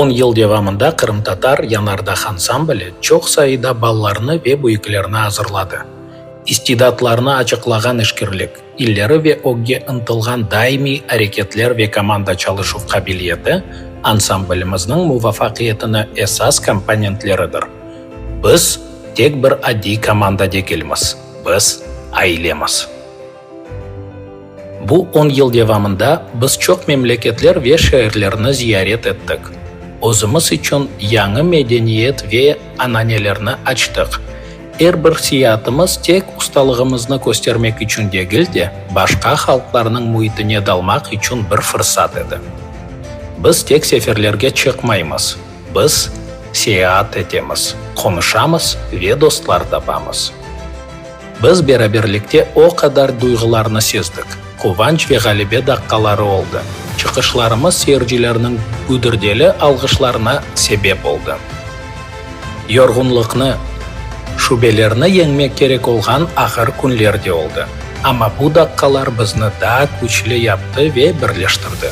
On yıl devamında qırımtatar Yanardağ ansambli çoq sayıda balalarnı ve büyüklerni azırladı. İstidatlarnı açıqlağan işkirlik, ileri ve ögge ıntılğan daimiy areketler ve komanda çalışuv qabiliyeti ansamblimizniñ muvafaqiyetini esas komponentleridir. Biz tek bir adiy komanda degilmiz, biz ailemiz. Bu on yıl devamında biz çoq memleketler ve şeerlerni ziyaret ettik, özümiz içün yañı medeniyet ve ananelerni açtıq. Er bir seyaatımız tek ustalığımıznı köstermek içün degil de, başqa halqlarnıñ müitine dalmaq içün bir fırsat edi. Biz tek seferlerge çıqmaymız, biz seyaat etemiz, qonuşamız ve dostlar tapamız. Biz beraberlikte o qadar duyğularnı sezdik, quvanç ve ğalebe daqqaları oldı, çıqışlarımız seyircilerniñ güdürdeli alğışlarına sebep oldı. Yorğunlıqnı, şübelerni yeñmek kerek olğan ağır künler de oldı, amma bu daqqalar bizni daa küçlü yaptı ve birleştirdi.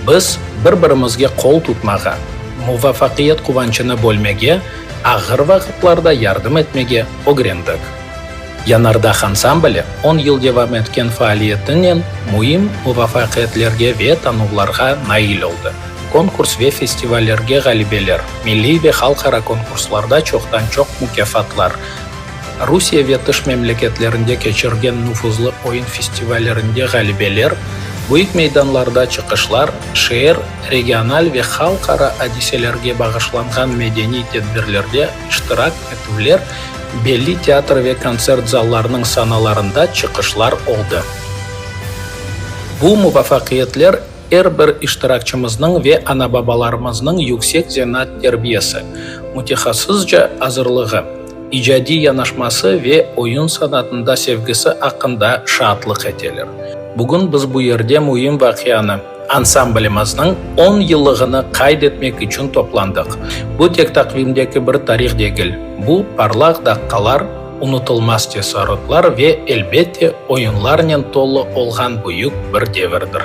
Biz bir-birimizge qol tutmağa, muvafaqiyet quvançını bölmege, ağır vaqıtlarda yardım etmege ögrendik. Yanardağ ansambli on yıl devam etken faaliyetinen müim muvafaqiyetlerge ve tanuvlarğa nail oldı, konkurs ve festivallerge ğalibeler, milliy ve halqara konkurslarda çoqtan-çoq mukâfatlar, Rusiye ve tış memleketlerinde keçirgen nufuzlı oyun festivallerinde ğalibeler, büyük meydanlarda çıqışlar, şeer, regional ve halqara adiselerge bağışlanğan medeniy tedbirlerde iştirak etüvler, belli teatr ve kontsert zallarınıñ sanalarında çıqışlar oldı. Bu muvafaqiyetler er bir iştirakçımıznıñ ve ana-babalarımıznıñ yüksek zenaat terbiyesi, mütehassısca azırlığı, icadiy yanaşması ve oyun sanatında sevgisi aqqında şaatlıq eteler. Bugün biz bu yerde müim vaqianı, Ansamblimizniñ on yıllığını qayd etmek içün toplandıq. Bu tek taqvimdeki bir tarih degil, bu, parlaq daqqalar, unutılmaz teessurotlar ve, elbette, oyunlarnen tolu olğan büyük bir devirdir.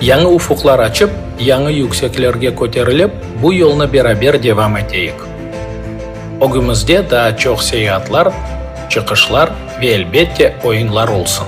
Yañı ufuqlar açıp, yañı yükseklerge köterilip, bu yolnı beraber devam eteyik. Ögümizde daa çoq seyaatlar, çıqışlar ve, elbette, oyunlar olsun!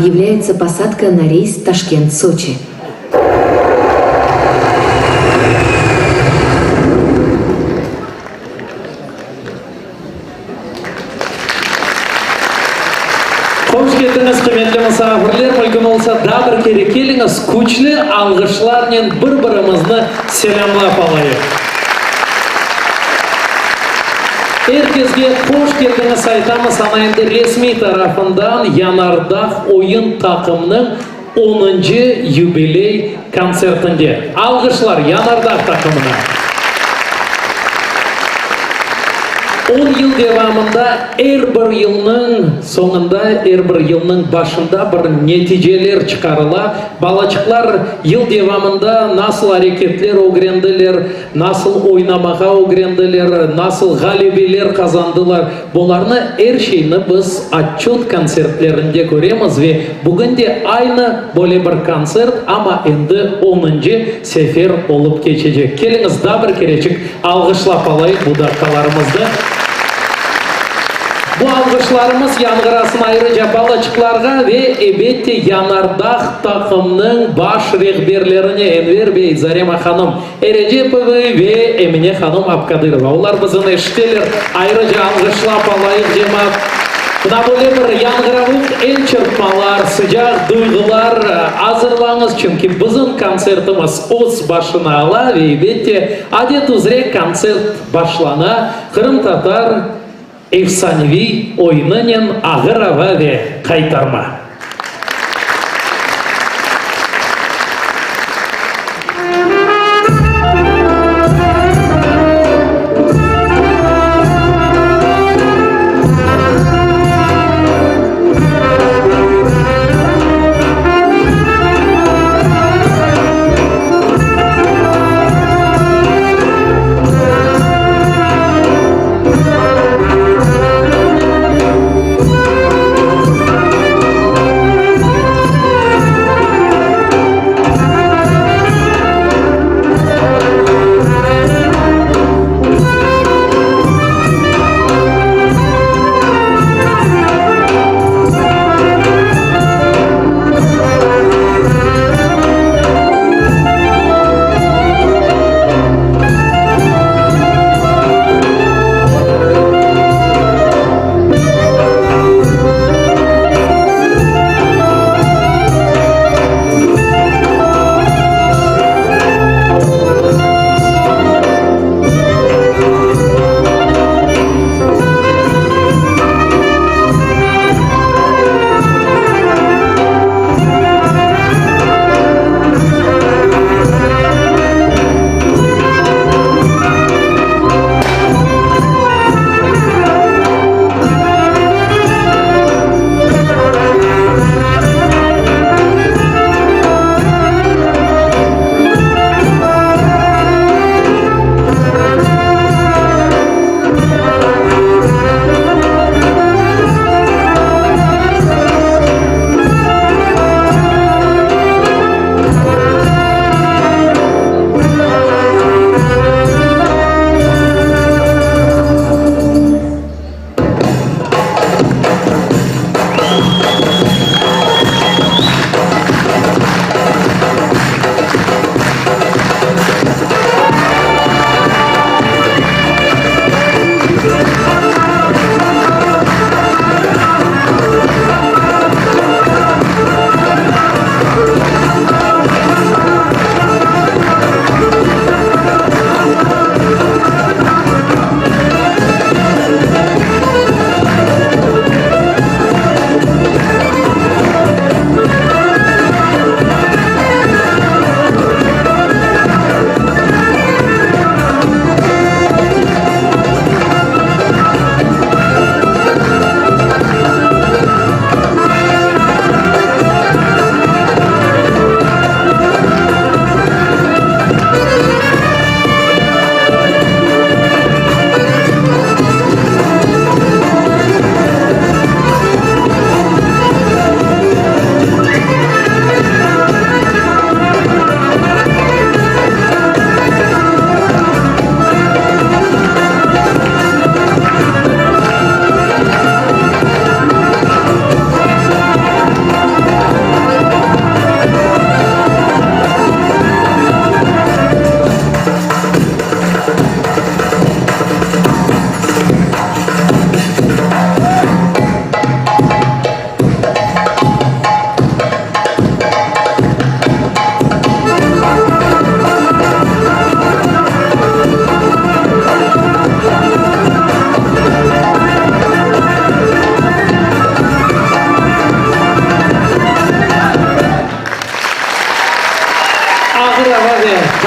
Объявляется посадка на рейс Ташкент-Сочи. Hoş keldiñiz, qıymetli musafirler! Mümkün olsa, daa bir kere keliñiz, küçlü alğışlarnen bir-birimizni selâmlap alayıq. Er kesge hoş keldiñiz aytamız, ana endi resmiy tarafından Yanardağ oyun taqımnıñ onuncı yubiley kontsertinde. Alğışlar Yanardağ taqımına! On yıl devamında er bir yılnıñ soñunda, er bir yılnıñ başında bir neticeler çıqarıla. Balaçıqlar yıl devamında nasıl areketler ögrendiler, Nasıl oynamağa ögrendiler, nasıl ğalebeler qazandılar, bularnı er şeyni biz otçöt kontsertlerinde köremiz ve bugün de aynı böyle bir kontsert, amma endi onuncı sefer olıp keçecek. Keliñiz, daa bir kereçik alğışlap alayıq bu daqqalarımızdı. Bu alğışlarımız yañğırasın ayrıca balaçıqlarğa ve, ebette, Yanardağ taqımnıñ baş rehberlerine, Enver bey, Zarema hanım. Erecepova ve Emine hanım Abkadırova. Olar bizni eşiteler, ayrıca alğışlap alayıq, cemaat. Mına böyle bir yañğıravuq el çırpmalar, sıcaq duyğular azırlañız, çünki bizim kontsertimiz öz başına ala ve, elbette, adet üzre kontsert başlana qırımtatar efsaneviy oyunınen Ağır ava ve qaytarma.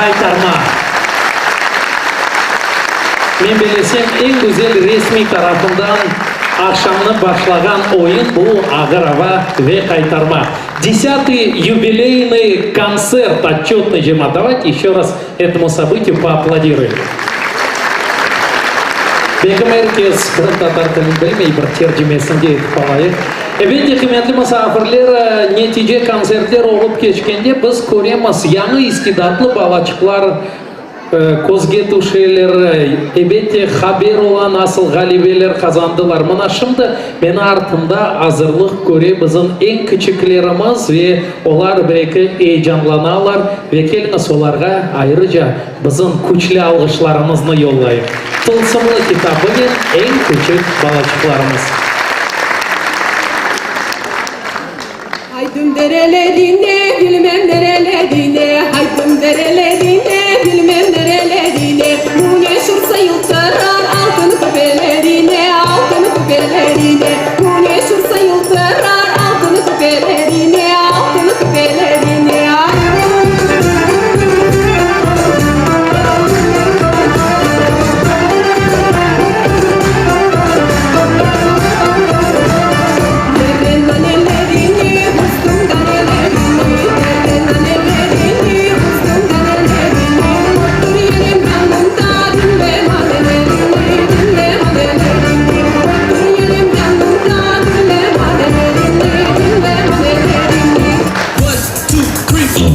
Haytarma. Men belesem, eñ güzel resmiy tarafından aqşamnı başlağan oyun bu Ağır ava ve Haytarma. Desâtıy yubileynıy kontsert otçötnıy cemaat. Davayte еще раз Этому событию поaplodiruem. Belkim er kes qırımtatar tilini bilmey, bir tercimesini de etip alayıq. Ebet de, qıymetli musafirler, netice kontsertler olıp keçkende biz köremiz, yañı istidatlı balaçıqlar közge tüşeler, ebet de, haber ola nasıl ğalebeler qazandılar. Mına şimdi meni artımda azırlıq köre bizim eñ kiçiklerimiz ve olar bir-eki eyecanlanalar ve keliñiz olarğa ayrıca bizim küçlü alğışlarımıznı yollayıq. Tılsımlı kitabınen eñ küçük balaçıqlarımız. Haydım derelerine, bilmem nerelerine, Haydım derelerine, bilmem nerelerine, Güneş ursa yıltırar altın küpelerine, Altın küpelerine, Güneş ursa yıltırar altın küpelerine, Altın küpelerine. Dere nanelerini, buzdım danelerini, Dere nanelerini, buzdım danelerini, Otur yerim yanımda, diñle manelerini, Diñle manelerini, Otur yerim yanımda, diñle manelerini, Diñle manelerini. One, two, three, four.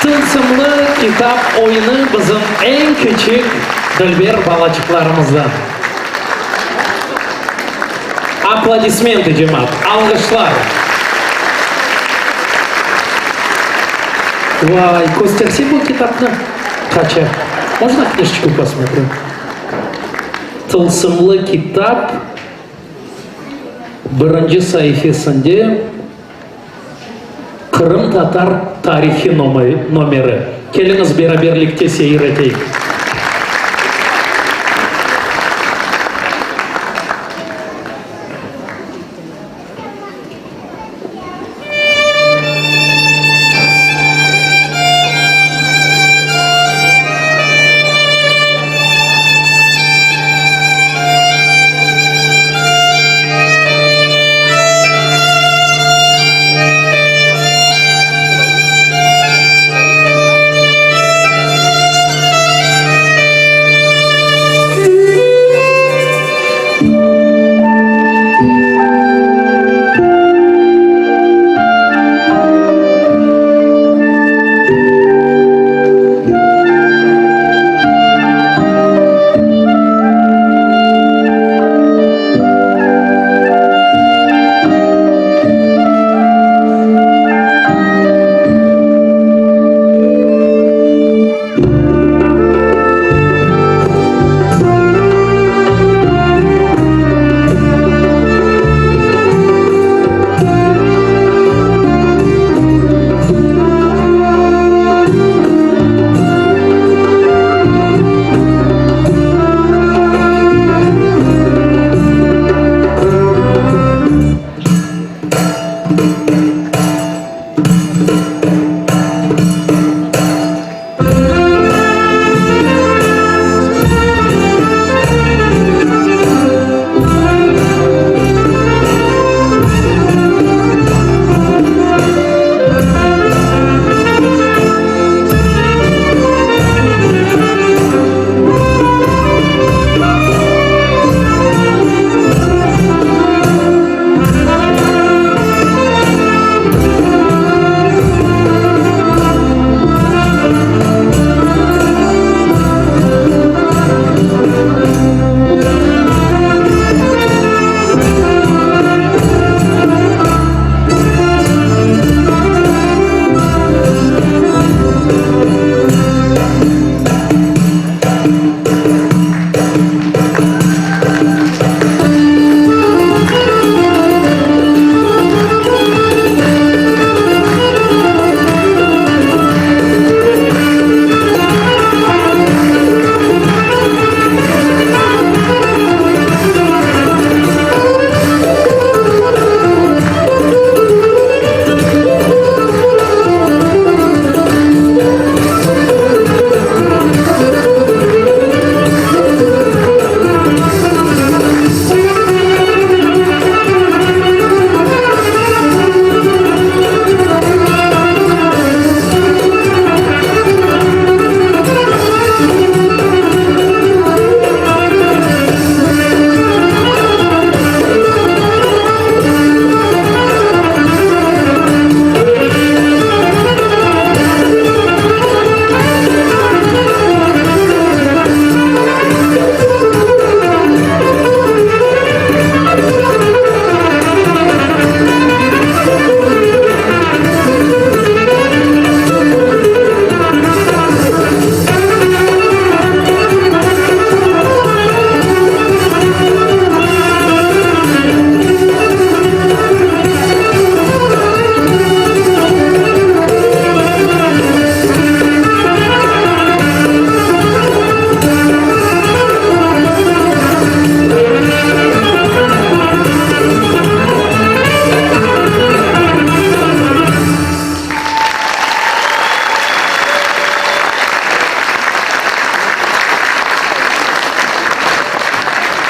Tılsımlı kitap oyunı bizim eñ kiçik dülber balaçıqlarımızdan. Aplodismentı, cemaat, alğışlar! Vay, kösterse bu kitapnı? Qaça? Можно книжечку посмотрю? Tılsımlı kitap birinci saifesinde Qırımtatar tarihi nomeri. Keliñiz beraberlikte seyir eteyik.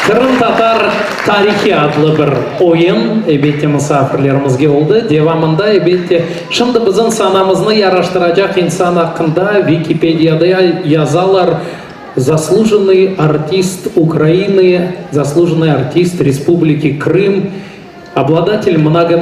Qırımtatar tarihi adlı bir oyun, elbette, musafirlerimizge oldı. Devamında, elbette, şimdi bizim sanamıznı yaraştıracaq insan aqqında Vikipediyada yazalar, Zaslujennıy artist Ukrainı, Zaslujennıy artist Respubliki Krım, Obladatel mnogo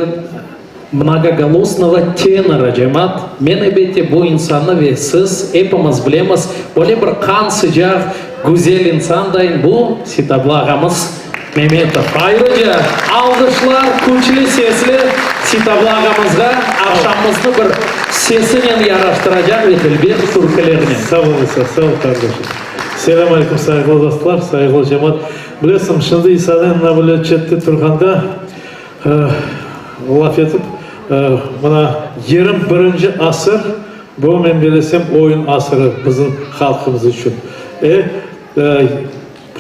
Mnogoголosnogo tenora, cemaat, men elbette bu insannı ve siz, epimiz bilemiz, böyle bir qan sıcaq, güzel insan dayın, bu Sitabla ağamız Memetov. Ayrıca alğışlar, küçlü sesli Sitabla ağamızğa, aqşamımıznı bir sesinen yaraştıracaq ve dilber türkülerinen. Sağ ol, İsa, sağ ol, qardaşım. Selâm aleyküm, sayğılı dostlar, sayğılı cemaat. Bilesiñ, şimdi İsanıñ mına böyle çette turğanda, Laf etip, mına, 21-nci asır, bu, men belesem, oyun asırı bizim halqımız içün. E,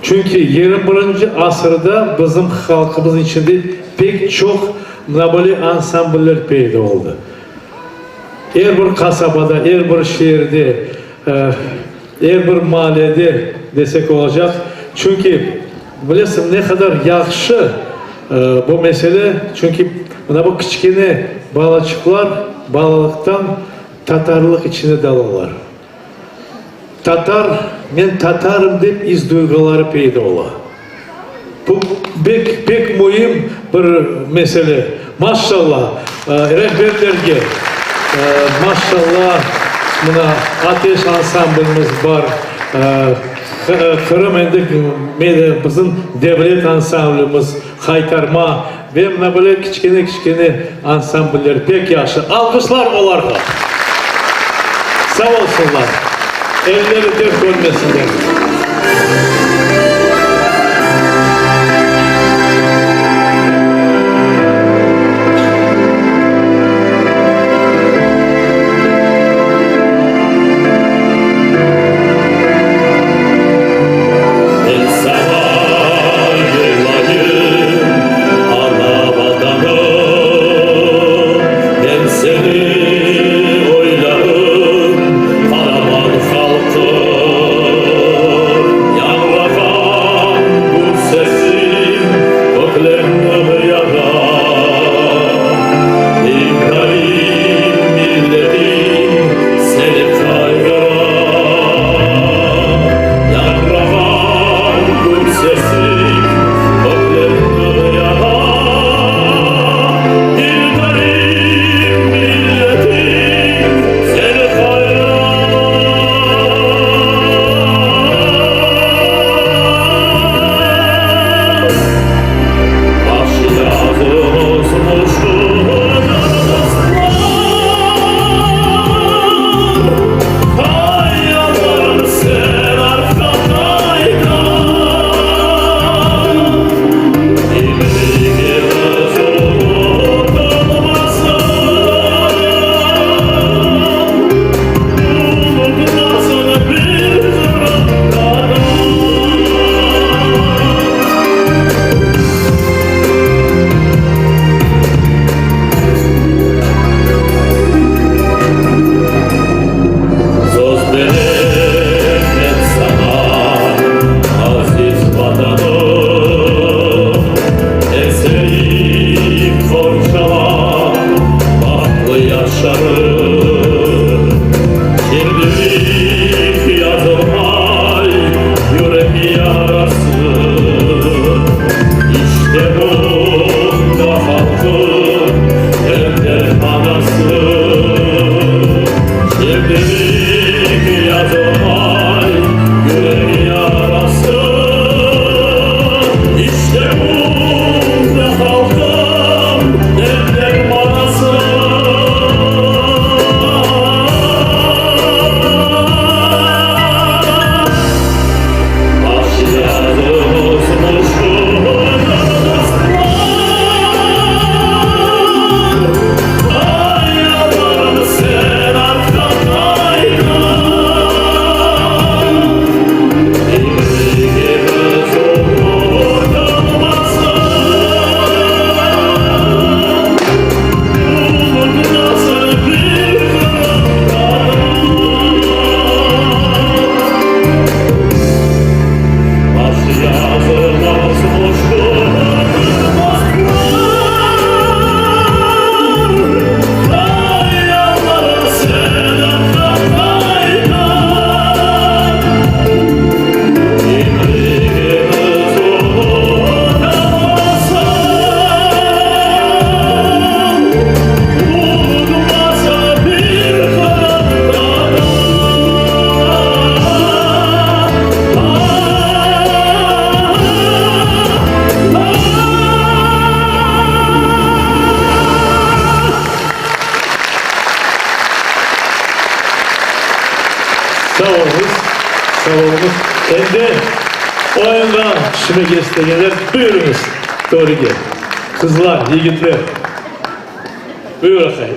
çünki 21-nci asırda bizim halqımızın içinde pek çoq mına böyle ansambller peyda oldı. Er bir qasabada, er bir şeerde, er bir maalede desek olacaq. Çünki, bilesiñ, ne qadar yahşı bu mesele, çünki mına bu kiçkene balaçıqlar balalıqtan tatarlıq içine dalalar. Tatar, men tatarım dep is duyğuları peyda ola. Bu bek, pek müim bir mesele. Maşşalla, rehberlerge, maşşalla, mına Ateş ansamblimiz bar, Qırım endi bizim devlet ansamblimiz, Haytarma ve mına böyle kiçkene-kiçkene ansambller pek yahşı. Alğışlar olarğa! Sağ olsunlar! Elleri dert körmesinler! Men saña yırlayım, ana Vatanım, Men seni oylarım, qaraman halqım. Yañrağan. Sağ oluñız, sağ oluñız. Endi oyunğa tüşmege istegenler, buyurıñız törge. Qızlar, yigitler, buyur aqay.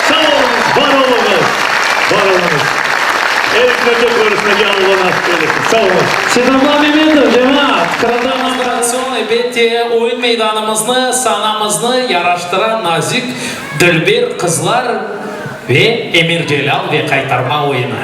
Sağ oluñız, bar oluñız, bar oluñız. Eriklerge körüşmege Alla nasip eylesin. Sağ oluñız. Seitalla Memetov, cemaat, Qırımdan soñ, elbette, oyun meydanımıznı, sanamıznı yaraştıra nazik, dülber qızlar ve Emir Celâl ve Qaytarma oyunı.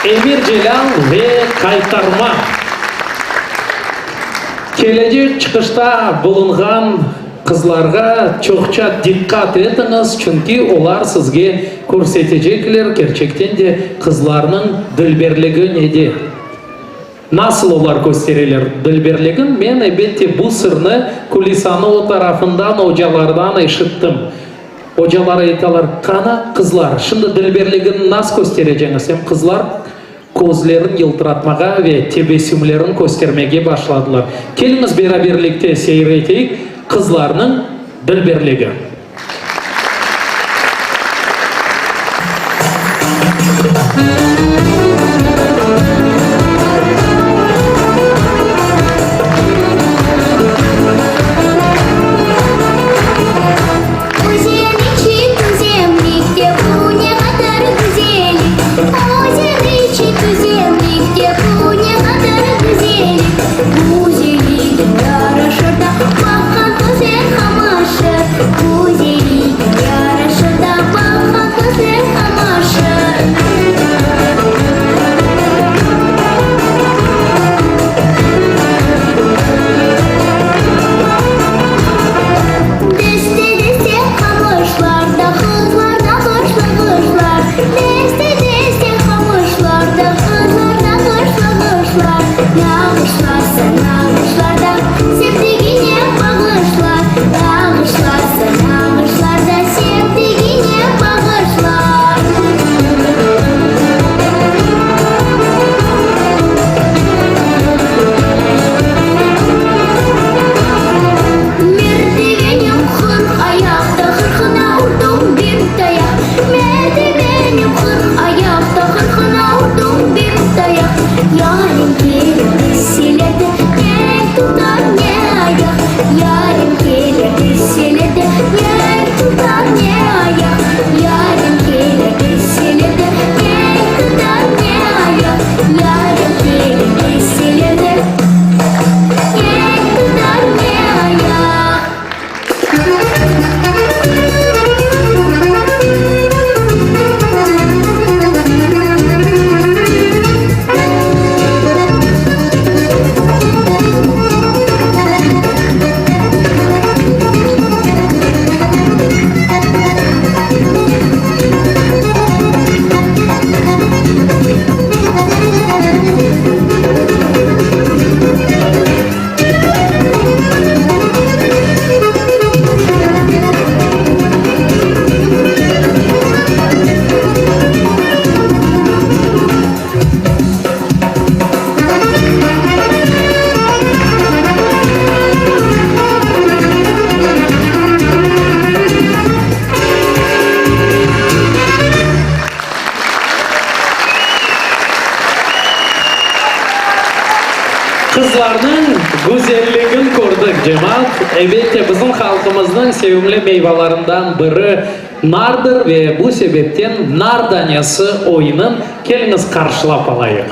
Emir Celâl ve Qaytarma. Kelecek çıqışta bulunğan qızlarğa çoqça diqqat etiñiz, çünki olar sizge körsetecekler, kerçekten de qızlarnıñ dilberligi nede. Nasıl olar köstereler dilberligin, men, elbette, bu sırnı kulisanı o tarafından ocalardan eşittim. Ocalar aytalar, Qana, qızlar, şimdi dilberligini nas köstereceñiz? Em qızlar közlerin yıltıratmağa ve tebessümlerin köstermege başladılar. Keliñiz beraberlikte seyir eteyik qızlarnıñ dilberligi. Özen içi tüzemlikte bu ne qadar güzellik, Özen içi tüzemlikte bu ne qadar güzellik, Güzellik yaraşır da baqqan közler qamaşır, Güzellik yaraşır da baqqan közler qamaşır. Deste-deste qamışlarda qızlar nağış-nağışlar, Deste-deste qamışlarda qızlar nağış-nağışlar, Nağışlarsa nağışlarda sevdigine bağışlar, Nağışlarsa nağışlarda sevdigine bağışlar. Merdivenim 40 ayaqta, Qırqına urdım bir tayaq. Merdivenim 40 ayaqta, Qırqına urdım bir tayaq. Yarim kelir deseler de, Ne el tutar, ne ayaq. Yarim kelir deseler de, Ne el tutar, ne ayaq. Yarim kelir deseler de, Ne el tutar, ne ayaq. Yarim kelir deseler de, Ne el tutar, ne ayaq. Qızlarnıñ güzelligin kördik, cemaat. Elbette, bizim halqımıznıñ sevimli meyvalarından biri nardır ve bu sebepten Nar danesi oyunın keliñiz qarşılap alayıq.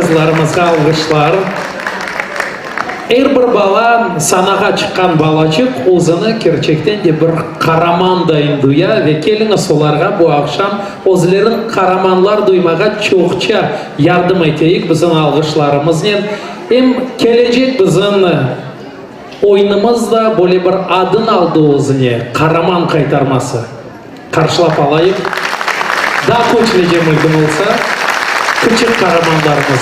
Qızlarımızğa alğışlar. Er bir bala, sanağa çıqqan balaçıq özüni kerçekten de bir qaramandayın duya ve keliñiz olarğa bu aqşam özlerin qaramanlar duymağa çoqça yardım eteyik bizim alğışlarımıznen. Em kelecek bizim oyunımız da böyle bir adın aldı özüne, Qaraman qaytarması. Qarşılap alayıq. Daa küçlüce mümkün olsa, küçük qaramanlarımız.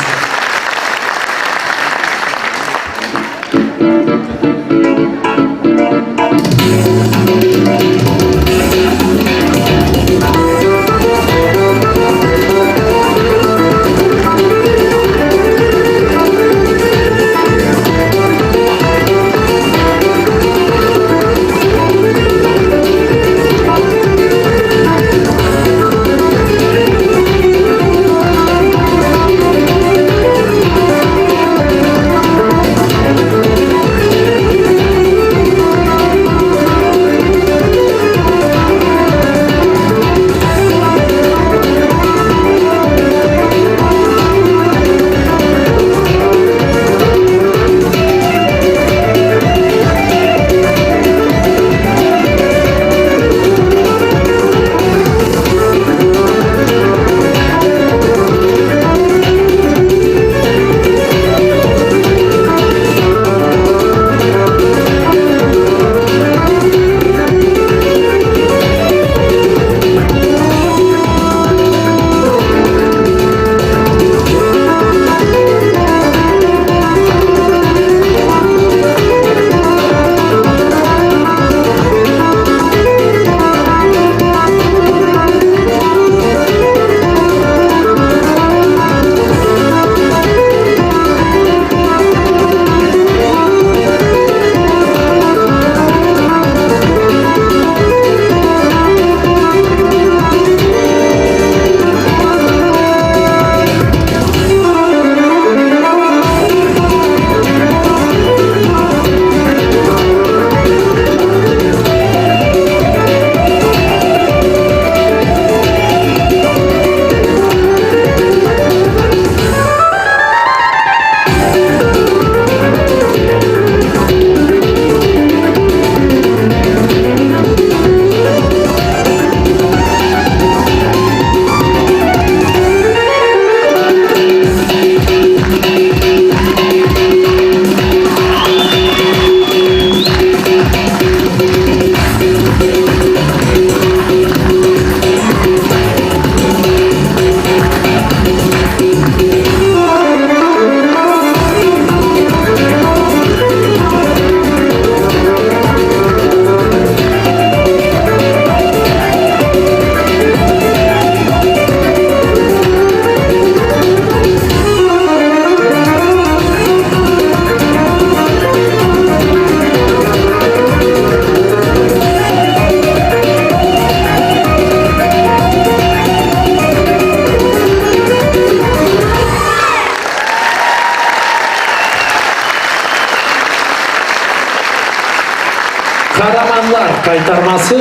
Qaramanlar qaytarması.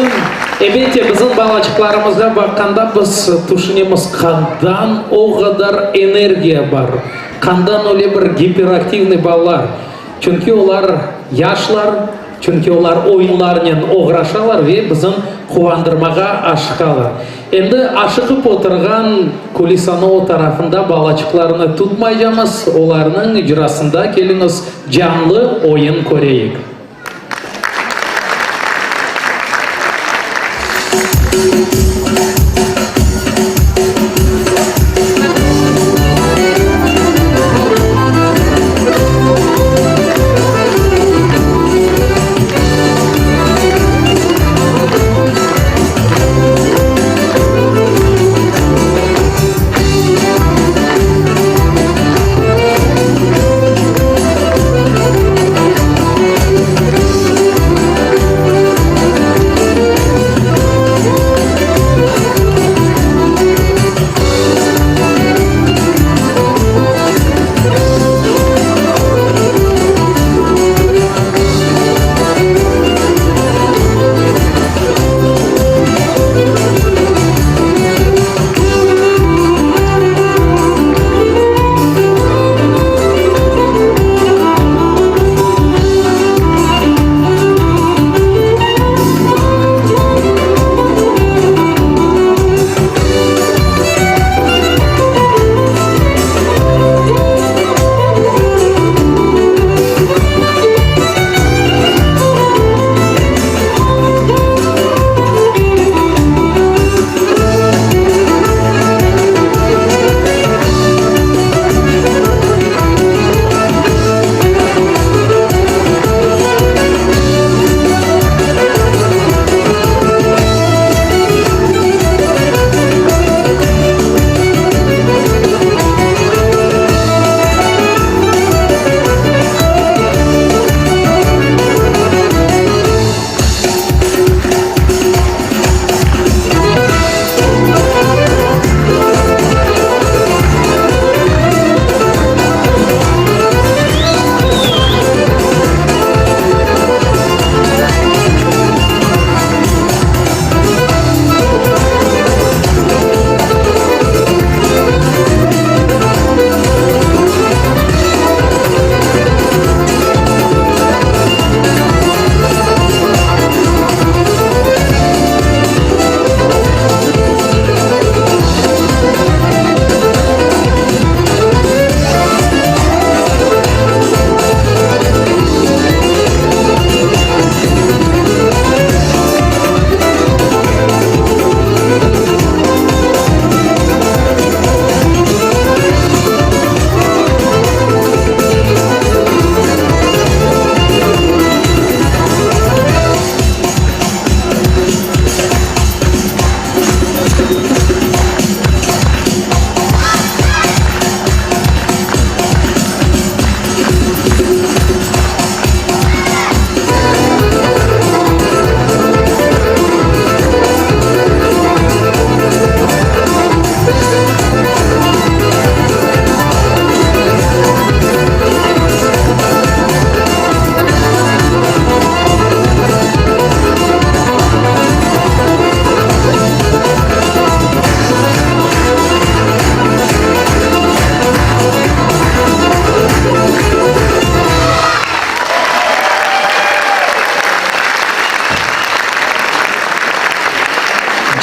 Ebette, bizim balaçıqlarımızğa baqqanda biz tüşünemiz, qandan o qadar energiya bar, qandan öyle bir giperaktivnıy balalar. Çünki olar yaşlar, çünki olar oyunlarnen oğraşalar ve bizim quvandırmağa aşıqalar. Endi aşıqıp oturğan kulisanı o tarafında balaçıqlarnı tutmaycamız, olarnıñ icrasında keliñiz canlı oyun köreyik.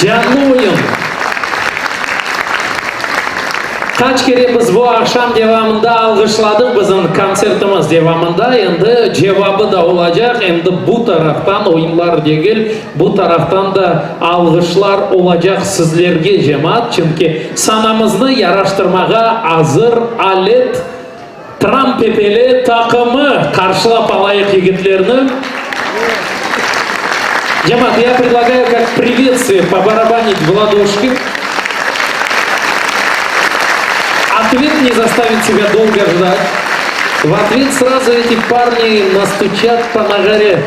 Canlı oyun. Qaç kere biz bu aqşam devamında alğışladıq bizim kontsertimiz devamında, endi cevabı da olacaq, endi bu taraftan oyunlar degil, bu taraftan da alğışlar olacaq sizlerge, cemaat, çünki sanamıznı yaraştırmağa azır alet Trampepeli taqımı, qarşılap alayıq yigitlerni. Cemaat, ya predlagаю kak privetstviye pobarabanit v ladошки. Ответ не заставит себя долго ждать. В ответ сразу эти парни настучат по нагаре.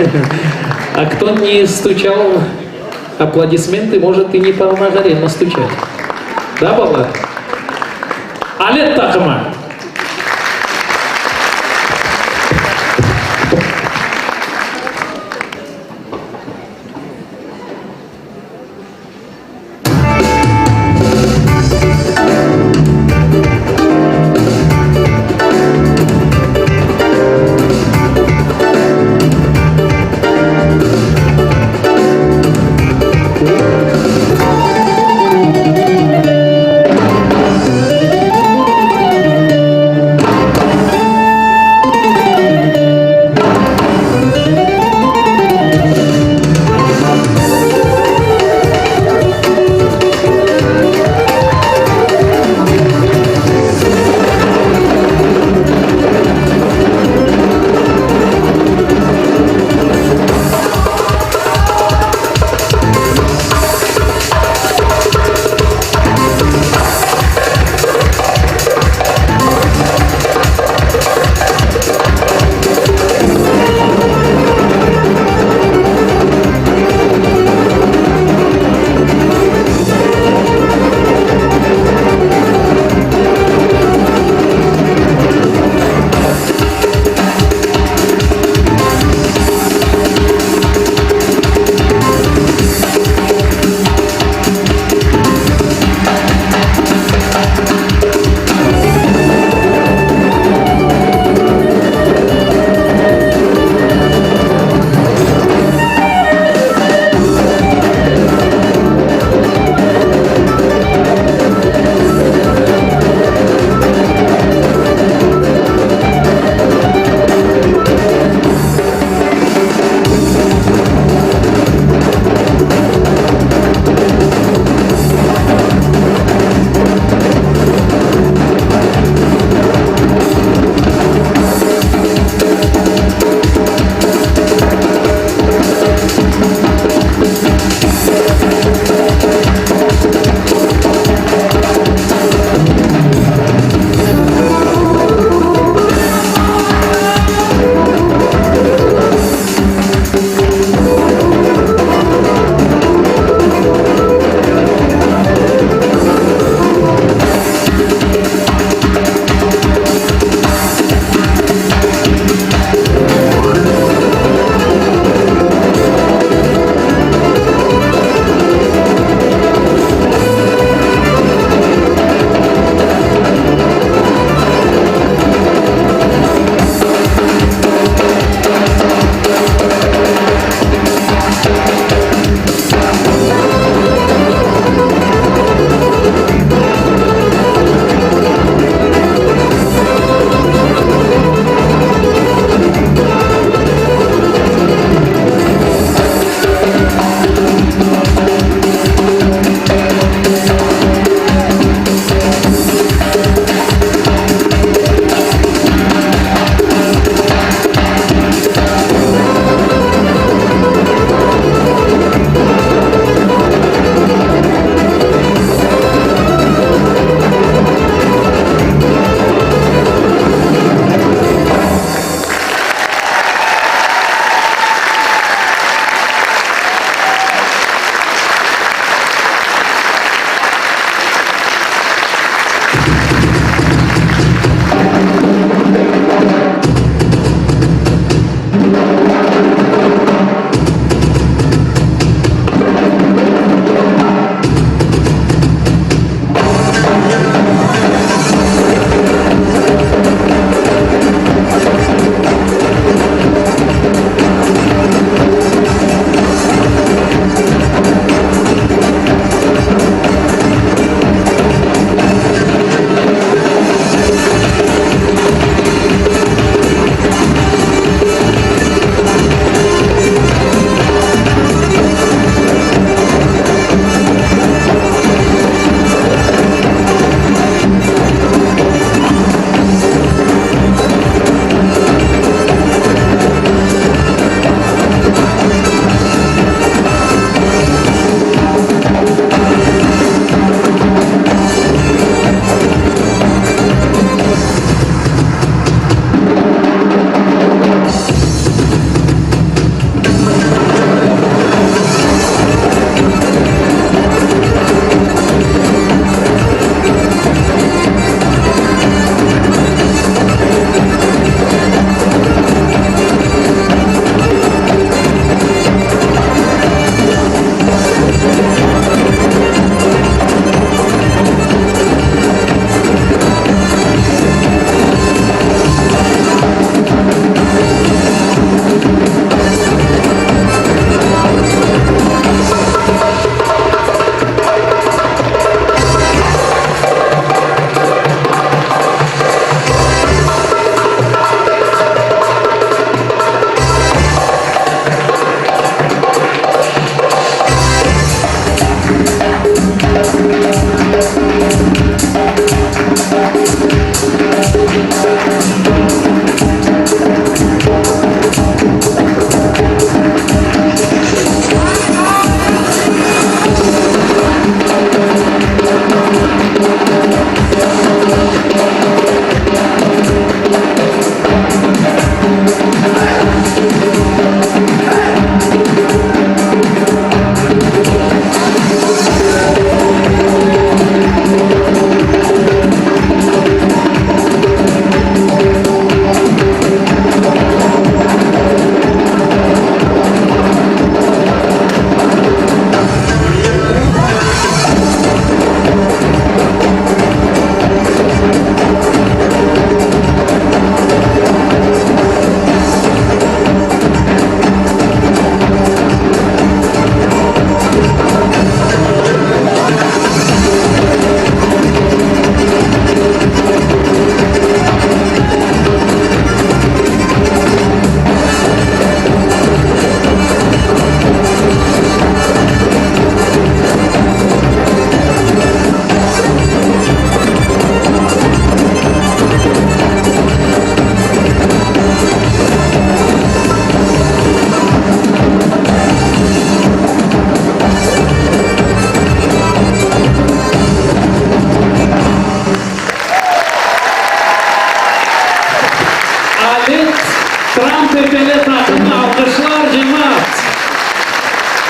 А кто не стучал аплодисменты, может и не по нагаре настучать. Да, balalar? Alet taqımı.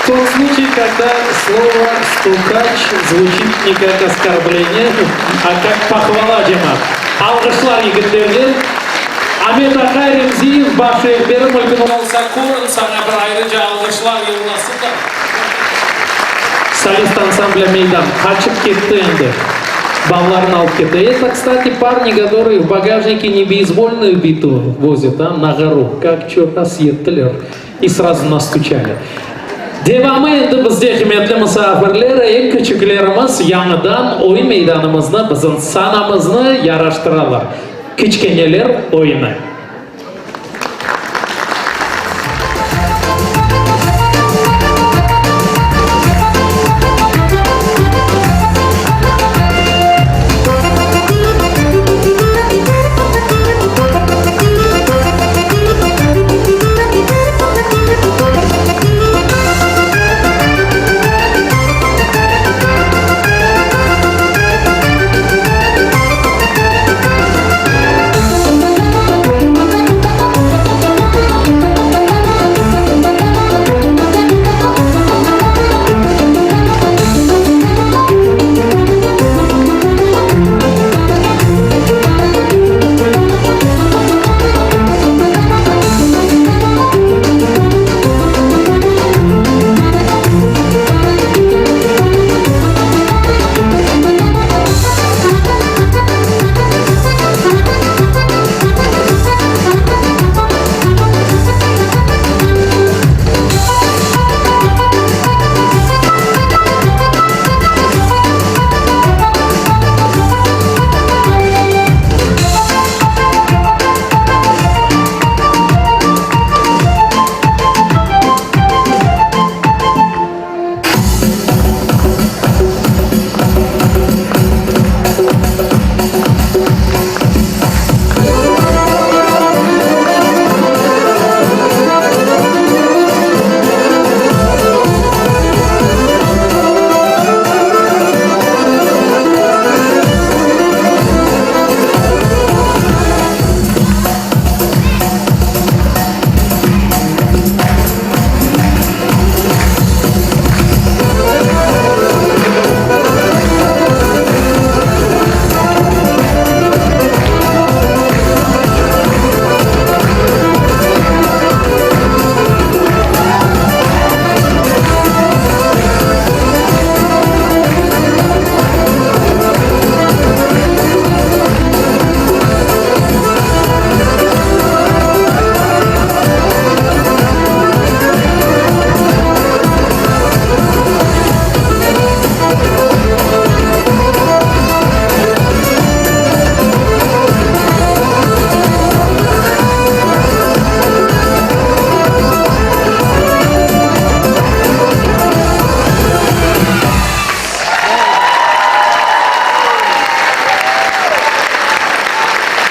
Тот случай, когда слово стукач звучит не как оскорбление, а как похвала, cemaat. Alğışlar yigitlerden. Amet aqay Remziyev baş rehberi mümkün olsa körün saña bir ayrıca alğışlar yollasınlar. Солист ансамбля Meydan qaçıp ketti endi. Balalarını alıp ketti. Это, кстати, парни, которые в багажнике не бейсбольную биту возят, а на гору. Как черта съетtiler. И сразу настучали. Devamı endi bizde, qıymetli musafirler, eñ küçüklerimiz yañıdan oyun meydanımıznı, bizim sanamıznı yaraştıralar. Kiçkeneler oyunı.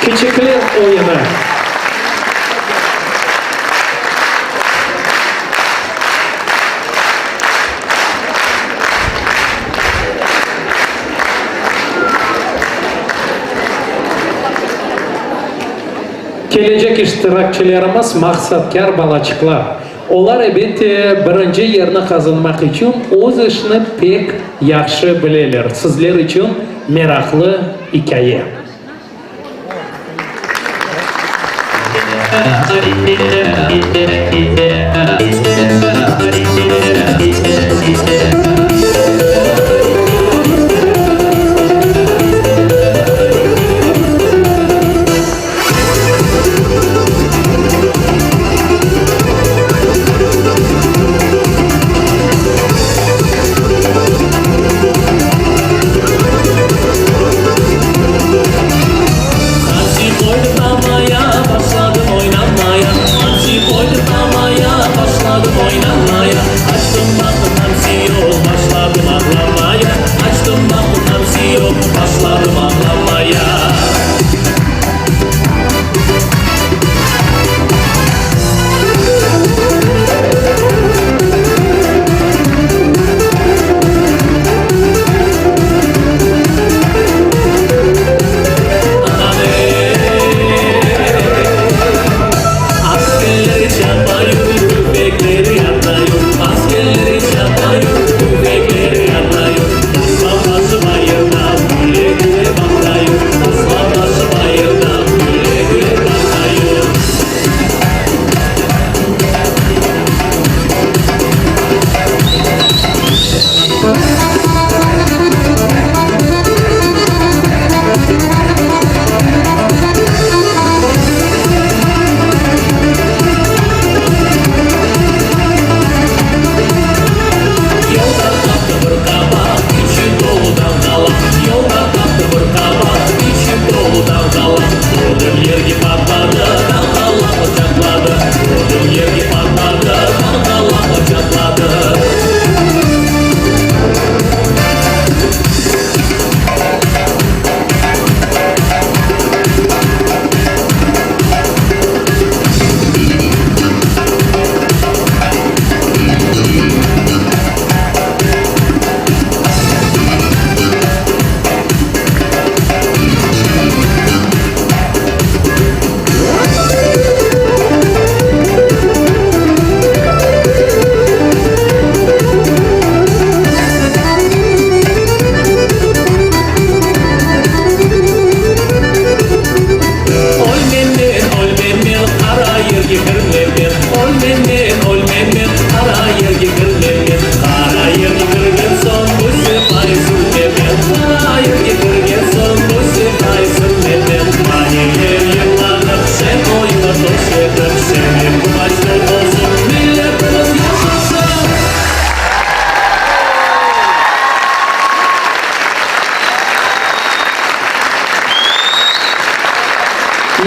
Kiçikler oyunı. Kelecek iştirakçilerimiz maqsatkâr balaçıqlar. Olar, elbette, birinci yerni qazanmaq içün öz işini pek yahşı bileler. Sizler içün meraqlı ikâye.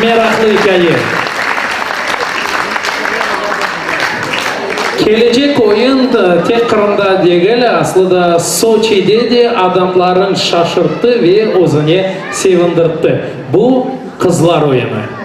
meraqlı ikâye. Kelecek oyun tek Qırımda degil, aslı da Soçide de adamların şaşırttı ve özüne sevindirtti. Bu, qızlar oyunı.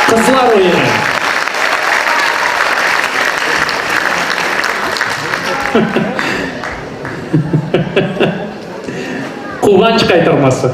Qızlar oyunı. Quvanç qaytarması.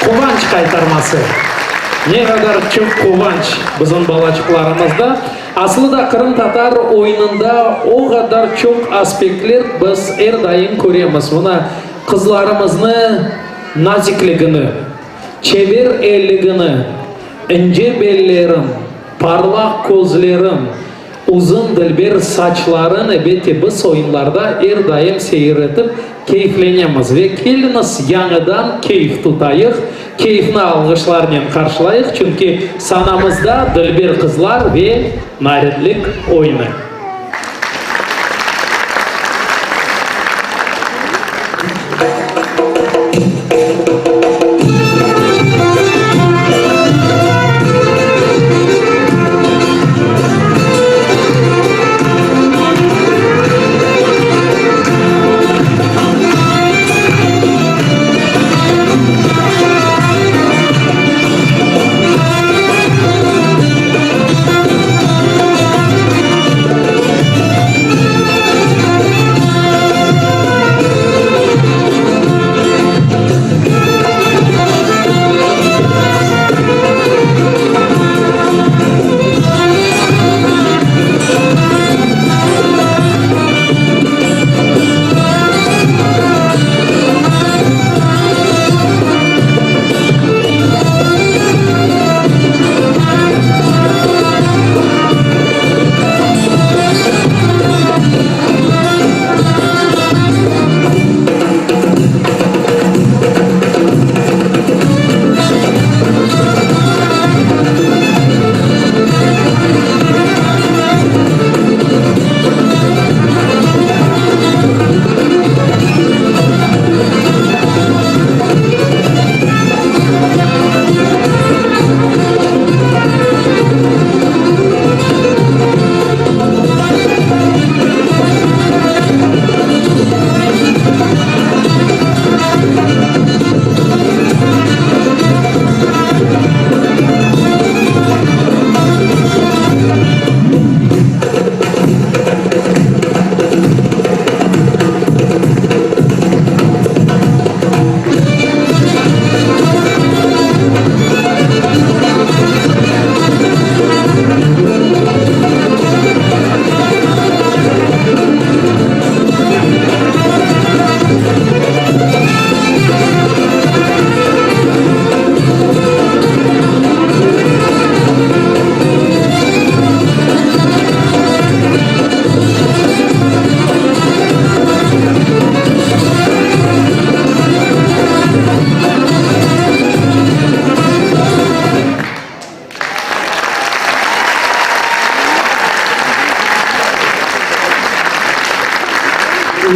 Quvanç qaytarması. Ne qadar çoq quvanç bizim balaçıqlarımızda. Aslı da qırımtatar oyunında o qadar çoq aspektler biz er daim köremiz. Mına, qızlarımıznı nazikligini, çeber elligini, ince bellerin, parlaq közlerin, Uzun dilber saçların ebette biz oyunlarda er daim seyir etip keyflenemiz ve keliñiz yañıdan keyf tutayıq, keyfni alğışlarnen qarşılayıq, çünki sanamızda dilber qızlar ve narinlik oyunı.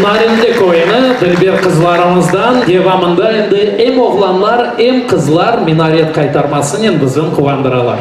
Narinlik oyunı dilber qızlarımızdan, devamında endi em oğlanlar, em qızlar minaret qaytarmasınen bizni quvandıralar.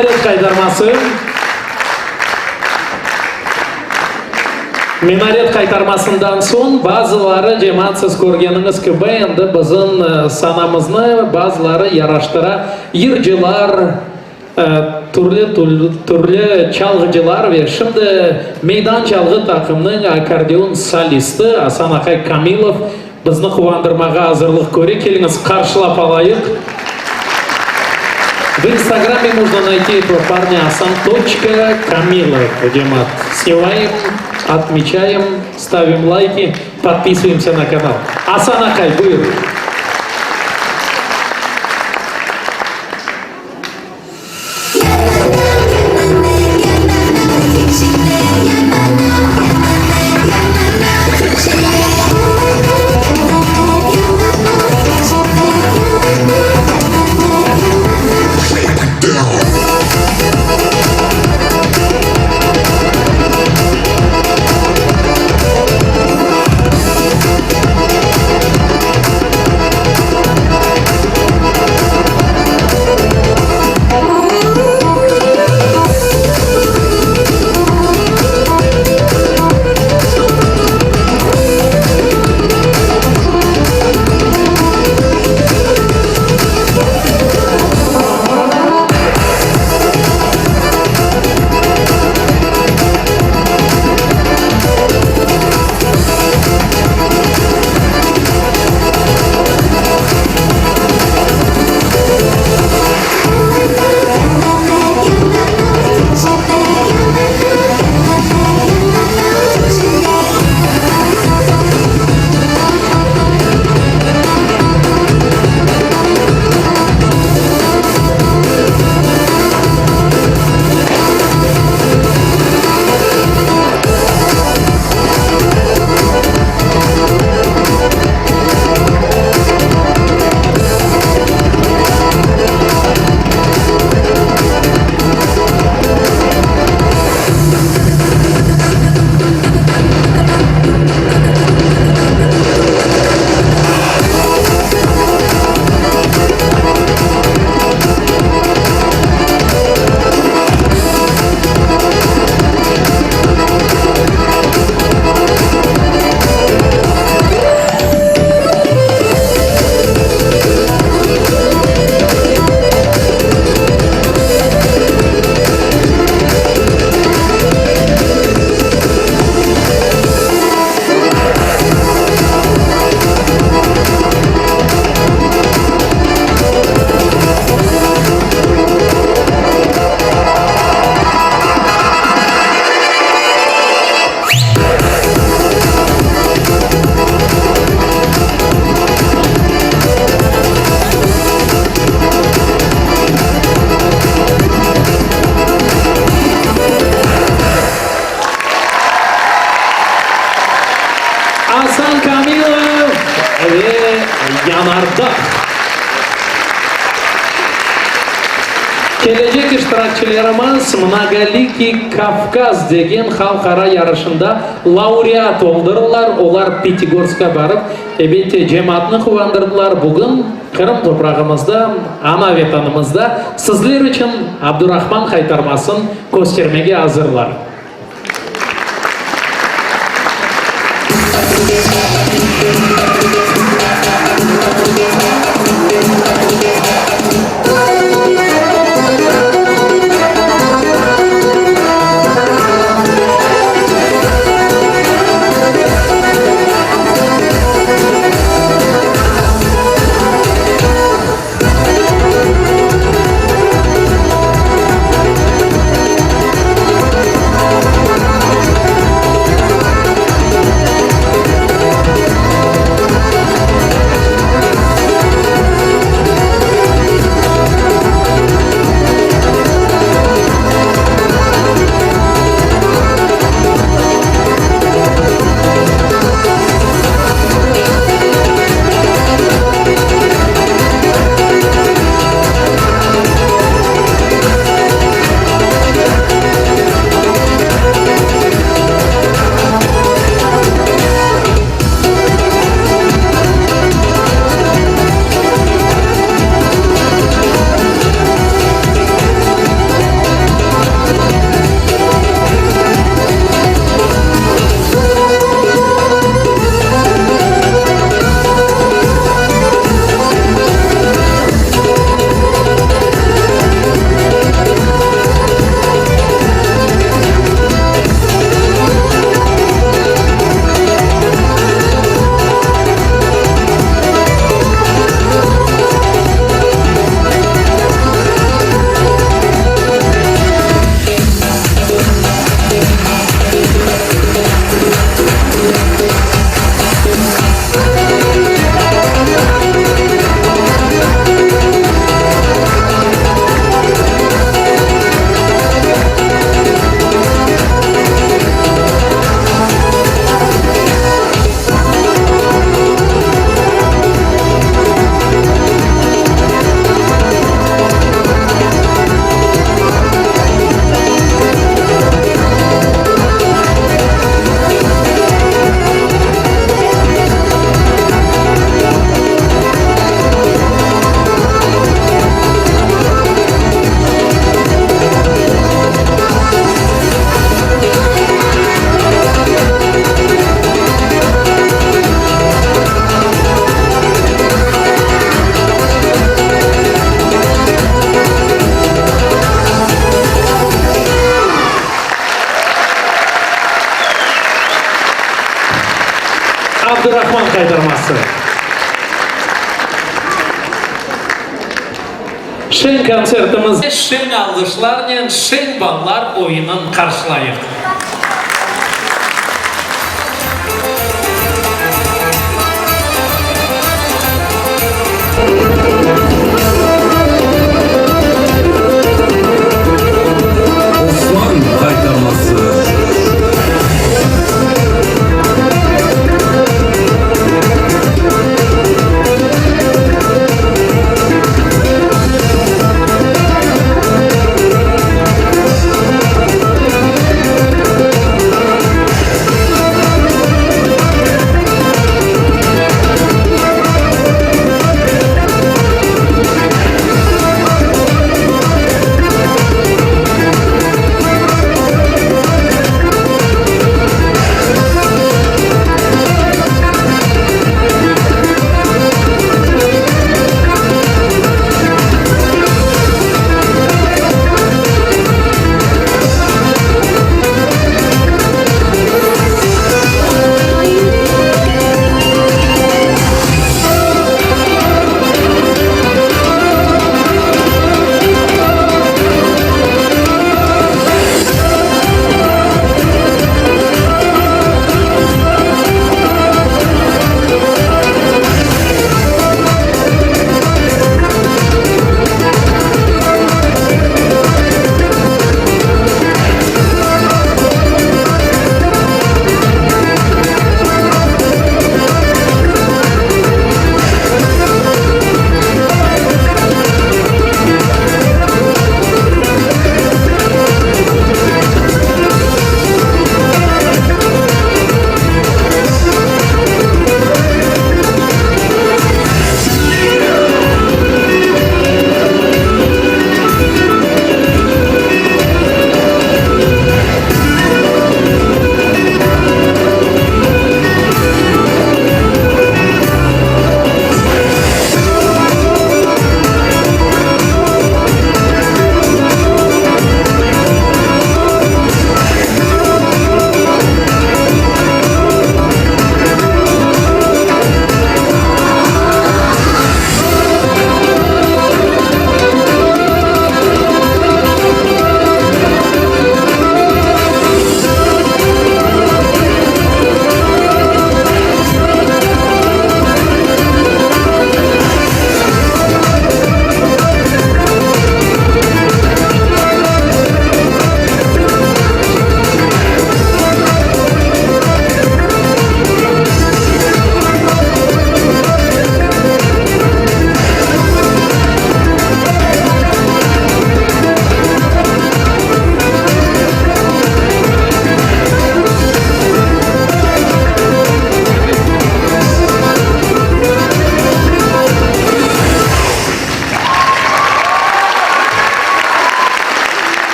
Minaret qaytarması. Minaret qaytarmasından soñ bazıları, cemaat, siz körgeniñiz kibi, endi bizim sanamıznı bazıları yaraştıra, yırcılar, türlü türlü çalğıcılar ve şimdi Meydan çalğı taqımnıñ akkordeon solisti Asan aqay Kamilov Bizni quvandırmağa azırlıq köre, keliñiz, qarşılap alayıq. V Instagrame можно найти этого парня Asan toçka Kamilov, cemaat. Snimaем, otmeçaem, stavim layki, podpisıvayımsâ na kanal. Asan aqay, buyur. Asan Kamilov ve Yanardağ. Kelecek iştirakçilerimiz Mnogolikiy Kavkaz degen halqara yarışında laureat oldırlar. Olar Pyatigorskqa barıp, elbette, cemaatnı quvandırdılar. Bugün Qırım toprağımızda, ana Vetanımızda sizler içün Abdurahman Haytarmasın köstermege azırlar. Abdurahman qaytarması. Şeñ kontsertimizde şeñ alğışlarnen Şeñ balalar oyunın qarşılayıq. Osman qaytarması.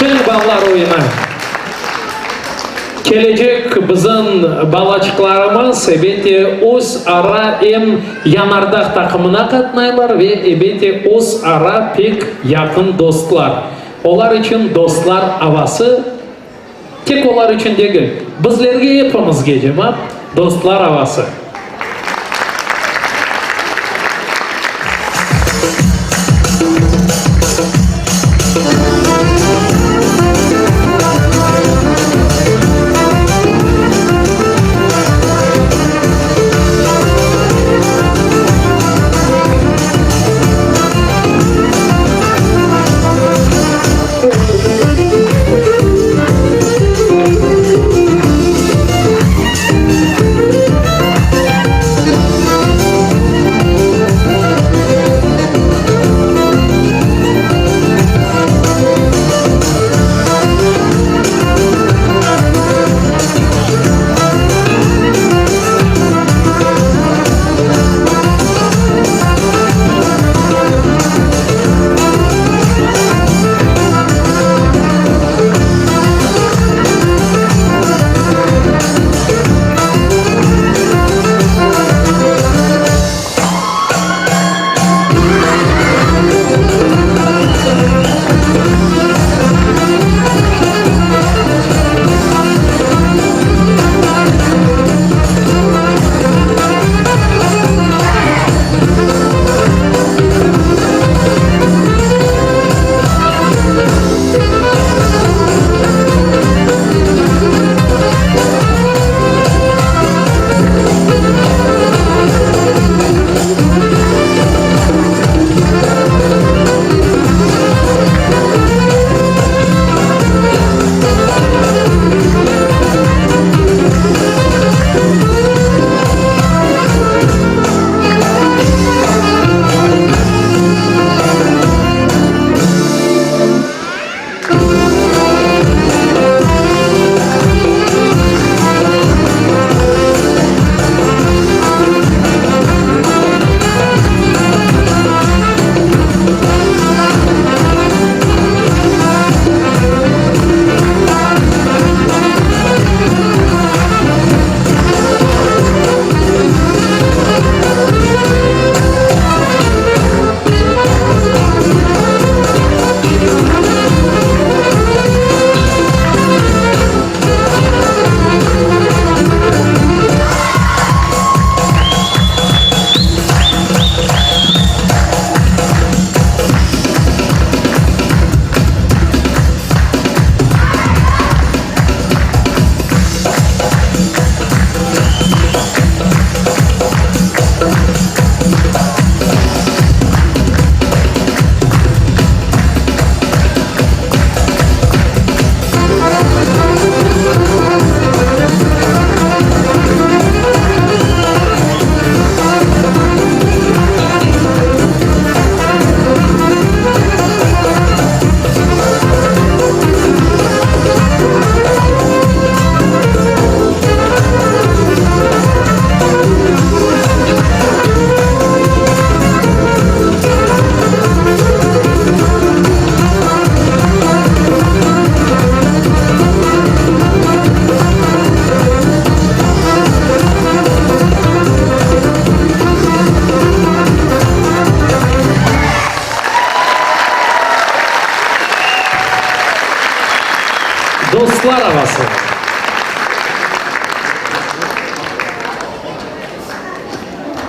Şeñ balalar oyunı. Kelecek bizim balaçıqlarımız, ebette, öz ara em Yanardağ taqımına qatnaylar ve, ebette, öz ara pek yaqın dostlar. Olar içün dostlar avası, tek olar içün degil, bizlerge epimizge, cemaat, dostlar avası.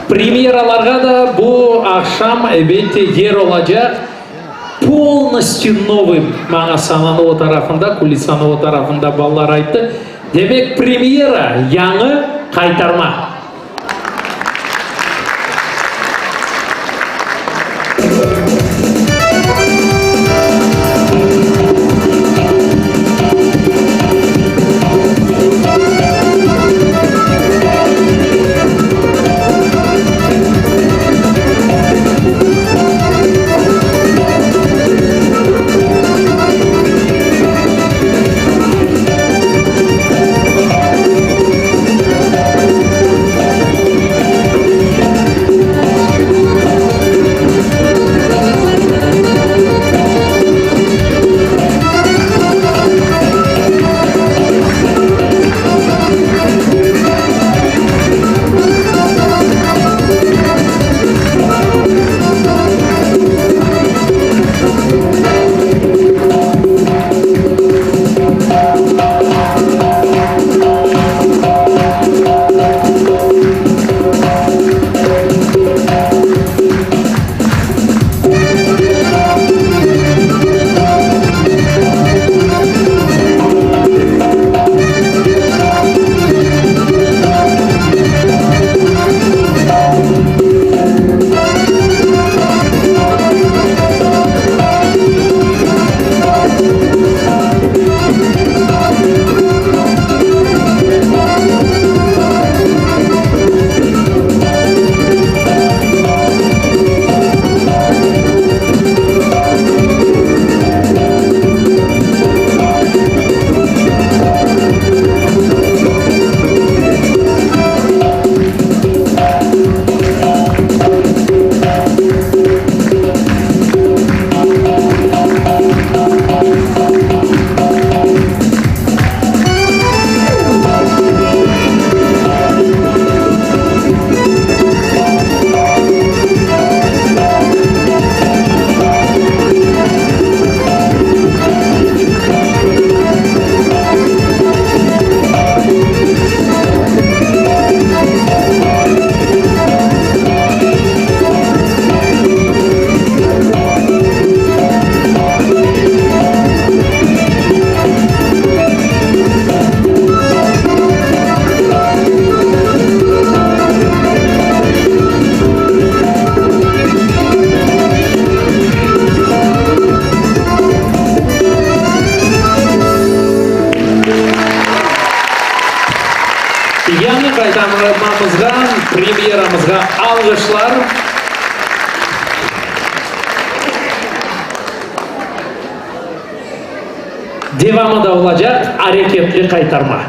Premyeralarğa da bu aqşam, elbette, yer olacaq. Polnostyu novıy, maña sananı o tarafında, kulisanı o tarafında balalar ayttı. Demek, premyera, yañı qaytarma. Yañı qaytarmamızğa, premyeramızğa alğışlar. Devamı da olacaq, areketli qaytarma.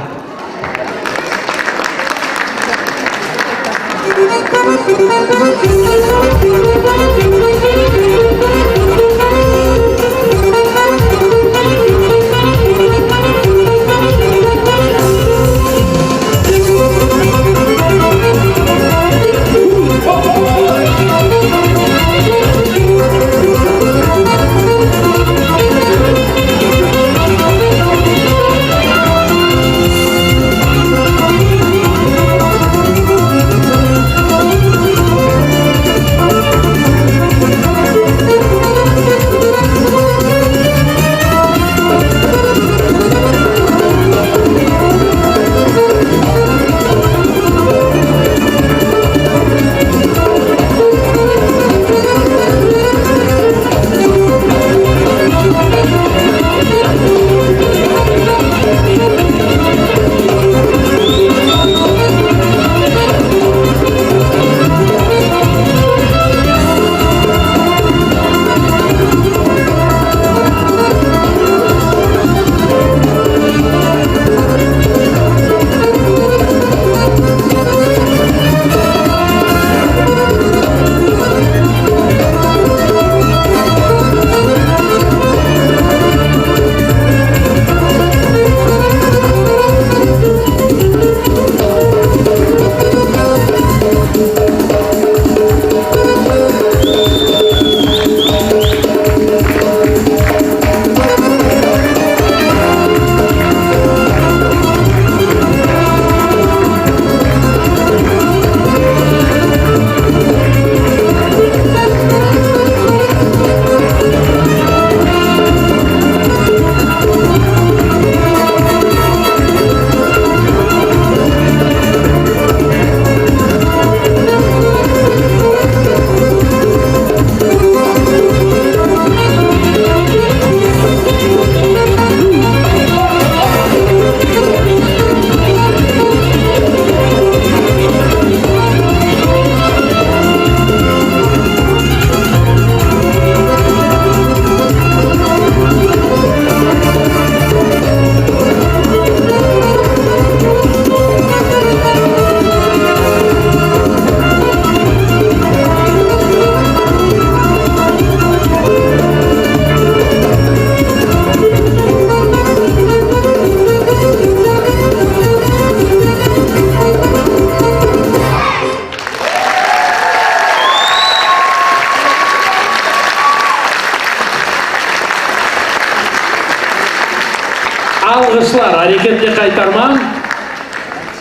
Qaytarma.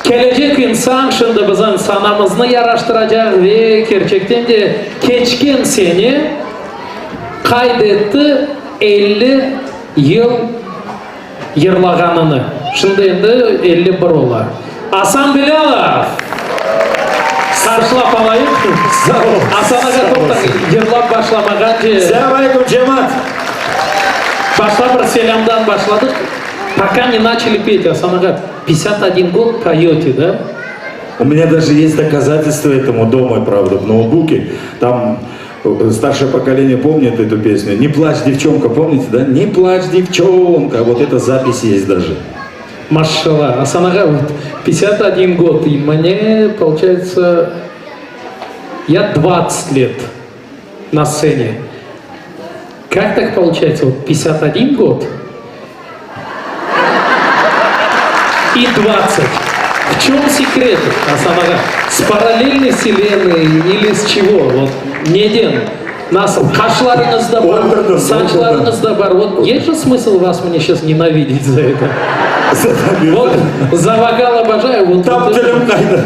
Kelecek insan şimdi bizim sanamıznı yaraştıracaq ve kerçekten de keçken sene qayd etti 50 yıl yırlağanını. Şimdi endi 51 ola. Asan Bilâlov! Qarşılap alayıq. Sağ ol. Asan ağa, toqta, yırlap başlamağance. Selâm aleyküm, cemaat! Başta bir selâmdan başladıq. Пока не начали петь, Asan ağa, 51 год поете, да? У меня даже есть доказательства этому дома, правда, в ноутбуке. Там э, старшее поколение помнит эту песню. Не плачь, девчонка, помните, да? Не плачь, девчонка. Вот эта запись есть даже. Maşallah. Asan ağa, вот 51 год, и мне, получается, я 20 лет на сцене. Как так получается? Вот 51 год и 20. В чем секрет, Asan ağa? С параллельной вселенной или с чего? Вот neden? Nasıl? Qaşlarıñız da bar, Uydurdım, saçlarıñız da bar. Вот есть же смысл вас мне сейчас ненавидеть за это? Вот за вокал обожаю. Вот, Там вот, это, tilim qayda.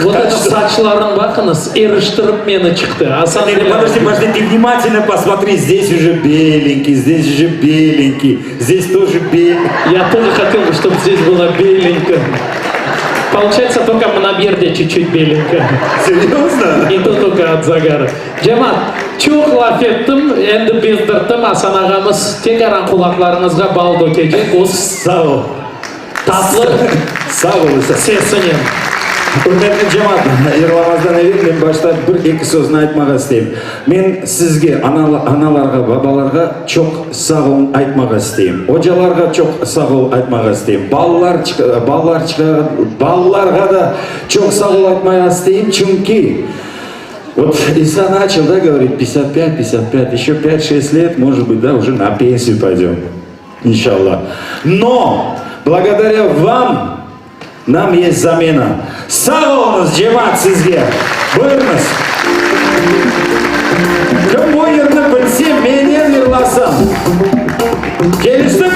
вот это saçlarıñ baqıñız, eriştirip meni çıqtı. Asan Нет, Bilâlov. подожди, подожди, ты внимательно посмотри, здесь уже беленький, здесь уже беленький, здесь тоже беленький. Я тоже хотел бы, чтобы здесь было беленько. Получается, только на берде чуть-чуть беленько. Серьезно? И то только от загара. Cemaat, çoq laf ettim, endi bezdirttim. Asan ağamız tekrar qulaqlarıñızğa bal tökecek. O Sağ ol. tatlı Sağ ol. sesinen. Ürmetli cemaat, yırlamazdan evel men başta bir-eki sözni aytmağa isteyim. Men sizge, analarğa, babalarğa çoq sağ olun aytmağa isteyim. Ocalarğa çoq sağ ol aytmağa isteyim. Balalar, balalar, balalarğa da çoq sağ ol aytmağa isteyim, çünki вот Иса начал, да, говорить, 55, 55, еще 5-6 лет, может быть, да, уже на пенсию пойдем. İnşallah. Но, благодаря вам, нам есть замена. Sağ oluñız, cemaat sizge. Buyurıñız. Kim bu yırnı bilse, menen yırlasın. Kelişti mi?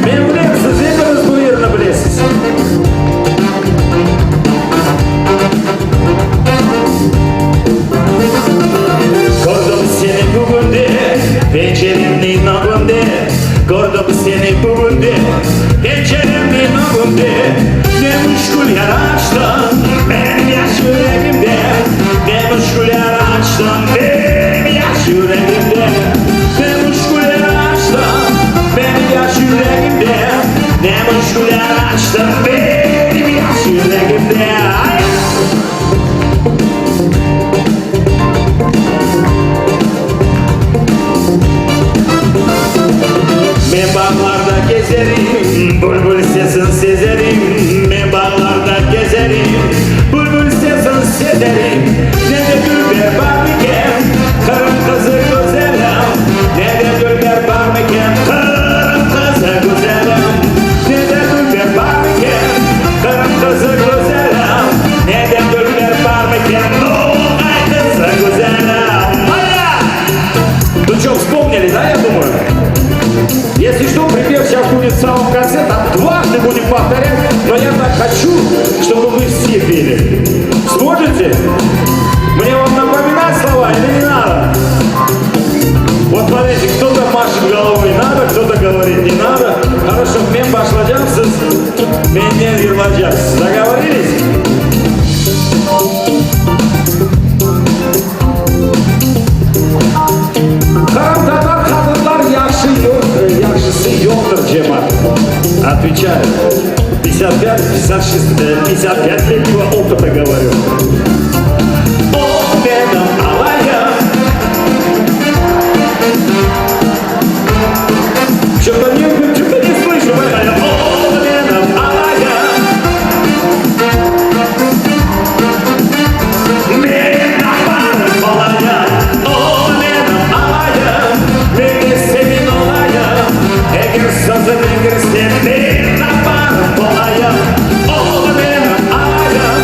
Men bilem, siz epiñiz bu yırnı bilesiz. Kördim seni bugün de penceremniñ ögünde Kördim seni bugün de penceremniñ ögünde Ne müşkül yara açtıñ menim yaş yüregimde Ne müşkül yara açtıñ menim yaş yüregimde Ne müşkül yara açtıñ menim yaş yüregimde Ne müşkül yara açtıñ menim yaş yüregimde Ay! Men bağlarda kezerim, bülbül sesin sezerim, Men bağlarda kezerim, bülbül sesin sezerim. Ne de dülber bar eken, Qırım qızı güzelim, Ne de dülber bar eken, Qırım qızı güzelim. Ne de dülber bar eken, Qırım qızı güzelim, Ne de dülber bar eken, Noğay qızı güzelim. Aya! Ну что, вспомнили, да, я думаю? Если что, припев сейчас будет в самом конце, там дважды будем повторять, но я так хочу, чтобы вы все пели. Сможете? Мне вам напоминать слова или не надо? Вот смотрите, кто-то машет головой надо, кто-то говорит не надо. Хорошо, men başlaycam, siz menen yırlaycaqsız. Договорились? Qırımtatar qadınlar yahşı yoq, yahşısı yoqtır cemaat. Отвечаю. 55, 56, 55 летнего опыта говорю. O menim alayım. Что-то не, что-то не слышу. O menim alayım. Men taparım olayım. O menim alayım. Men seniñ olayım. Eger sözüñ kirse men taparım olayım. O menim alayım.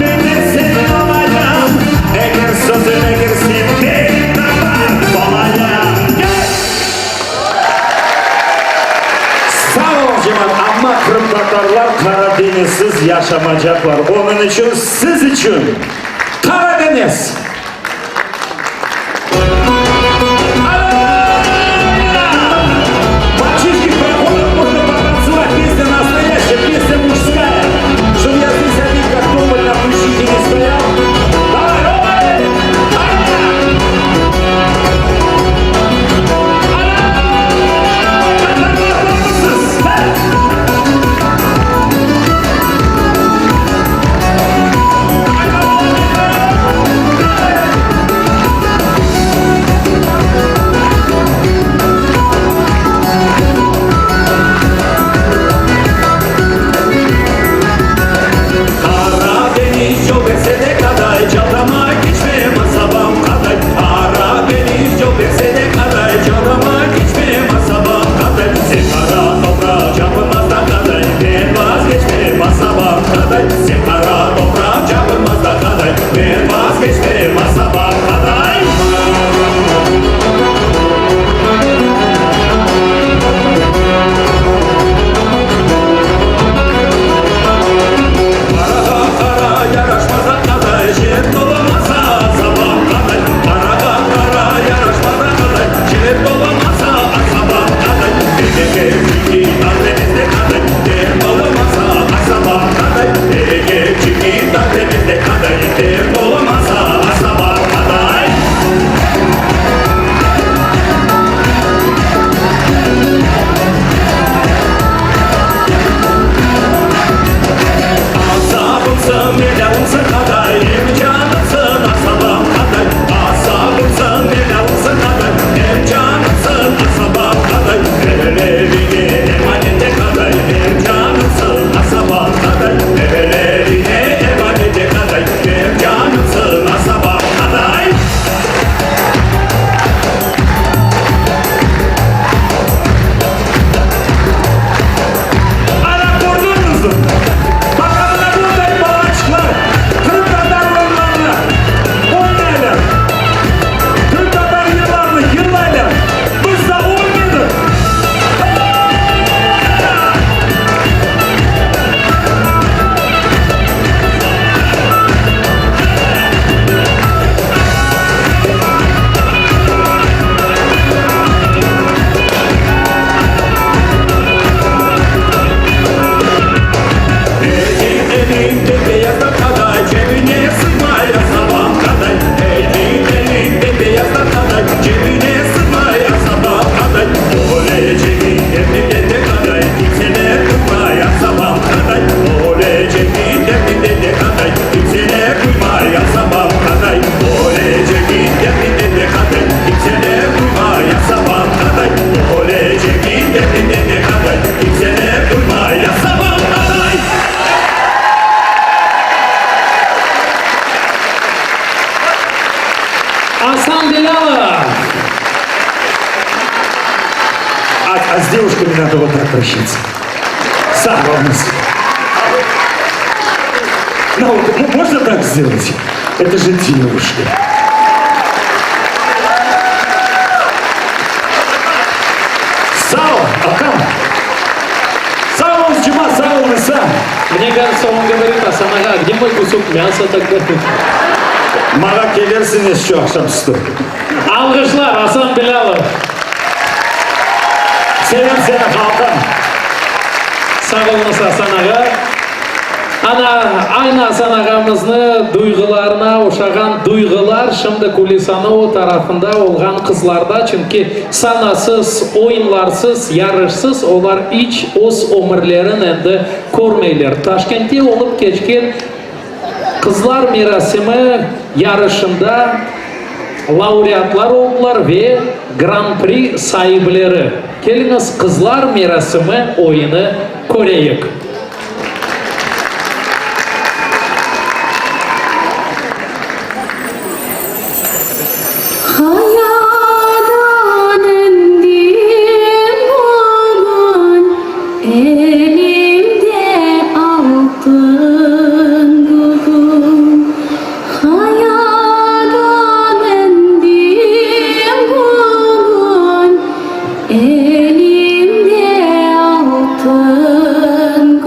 Men seniñ olayım. Qırımtatarlar Qara deñizsiz yaşamacaqlar. Onıñ içün siz içün Qara deñiz! Qara deñiz yol berse de qaday, Caldama keçme masabam qaday. Qara deñiz yol berse de qaday, Caldama keçme masabam qaday. Sen qara topraq çapılmaz da qaday, Men vazgeçme masabam qaday. Sen qara topraq çapılmaz da qaday, Men vazgeçme masabam qaday. Qarağa qara yaraşmaz aqaday, Şer tolamasa asabam qaday. Qarağa qara yaraşmaz aqaday, Şer tolamasa asabam qaday. Ege çiki Artemizde qaday, Der tolamasa asabam qaday. Ege çiki Artemizde qaday, Der tolamasa asabam qaday. Asabımsın, Mevlâmsın qaday, Em canımsın, asabam qaday. Asabımsın, Mevlâmsın qaday, Em canımsın, asabam qaday. El-eline emanete qaday, Em canımsın, asabam qaday. El-eline emanete qaday, Em canımsın, asabam qaday. Ana, kördiñizmi? Baqa mına bunday balaçıqlar qırımtatar oyunlarını oynaylar, qırımtatar yırlarını yırlaylar. Biz da oynaydıq. Eki elim bem-beyaz tarqaday, Cebine sığmay asabam qaday. Eki elim bem-beyaz tarqaday, Cebine sığmay asabam qaday. Ölecegim dertimden de qaday, Kimseler duymay asabam qaday. Ölecegim dertimden de qaday, Kimseler duymay asabam qaday. Ölecegim dertimden de qaday, Kimseler duymay asabam qaday. Ölecegim dertimden de qaday, Kimseler duymay asabam qaday. Asan Belâlov! А, а с девушками надо вот так прощаться. Sağ oluñız. Ну, вот, можно так сделать? Это же девушка. Sağ ol, aqam. Sağ oluñız, cemaat, sağ oluñız, sağ. Мне кажется, он говорит, Asan ağa, а где мой кусок мяса тогда? Maña kelirsiñiz şu aqşam üstü. Alğışlar, Asan Belâlov. Sevem seni, halqım. Sağ oluñız, Asan ağa. Ana, aynı Asan ağamıznı duyğularına oşağan duyğular şimdi kulisanı o tarafında olğan qızlarda, çünki sanasız, oyunlarsız, yarışsız olar iç öz ömürlerin endi körmeyler. Taşkentte olıp keçken Qızlar merasimi yarışında laureatlar oldılar ve Gran-pri saibleri. Keliñiz, Qızlar merasimi oyunı köreyik. Hayadan indim bugün, Elimde altın gügüm. Hayadan indim bugün, Elimde altın gügüm.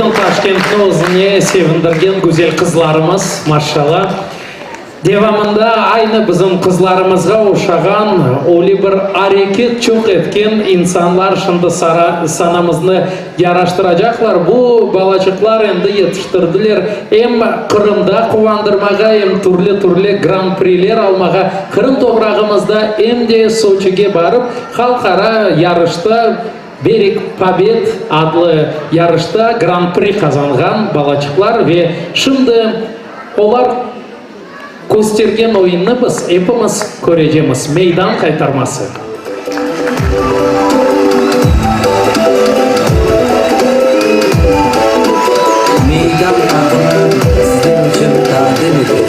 Bütün Taşkentni özüne sevindirgen güzel qızlarımız, maşşala. Devamında aynı bizim qızlarımızğa oşağan, öyle bir areket çoq etken insanlar şimdi sanamıznı yaraştıracaqlar. Bu balaçıqlar endi yetiştirdiler em Qırımda quvandırmağa, em türlü-türlü Gran-priler almağa, Qırım toprağımızda, em de Soçige barıp, halqara yarışta Berik Pobed adlı yarışta Gran-pri qazanğan balaçıqlar ve şimdi olar köstergen oyunnı biz epimiz körecemiz, Meydan qaytarması. Meydan taqımı sizler içün taqdim ete.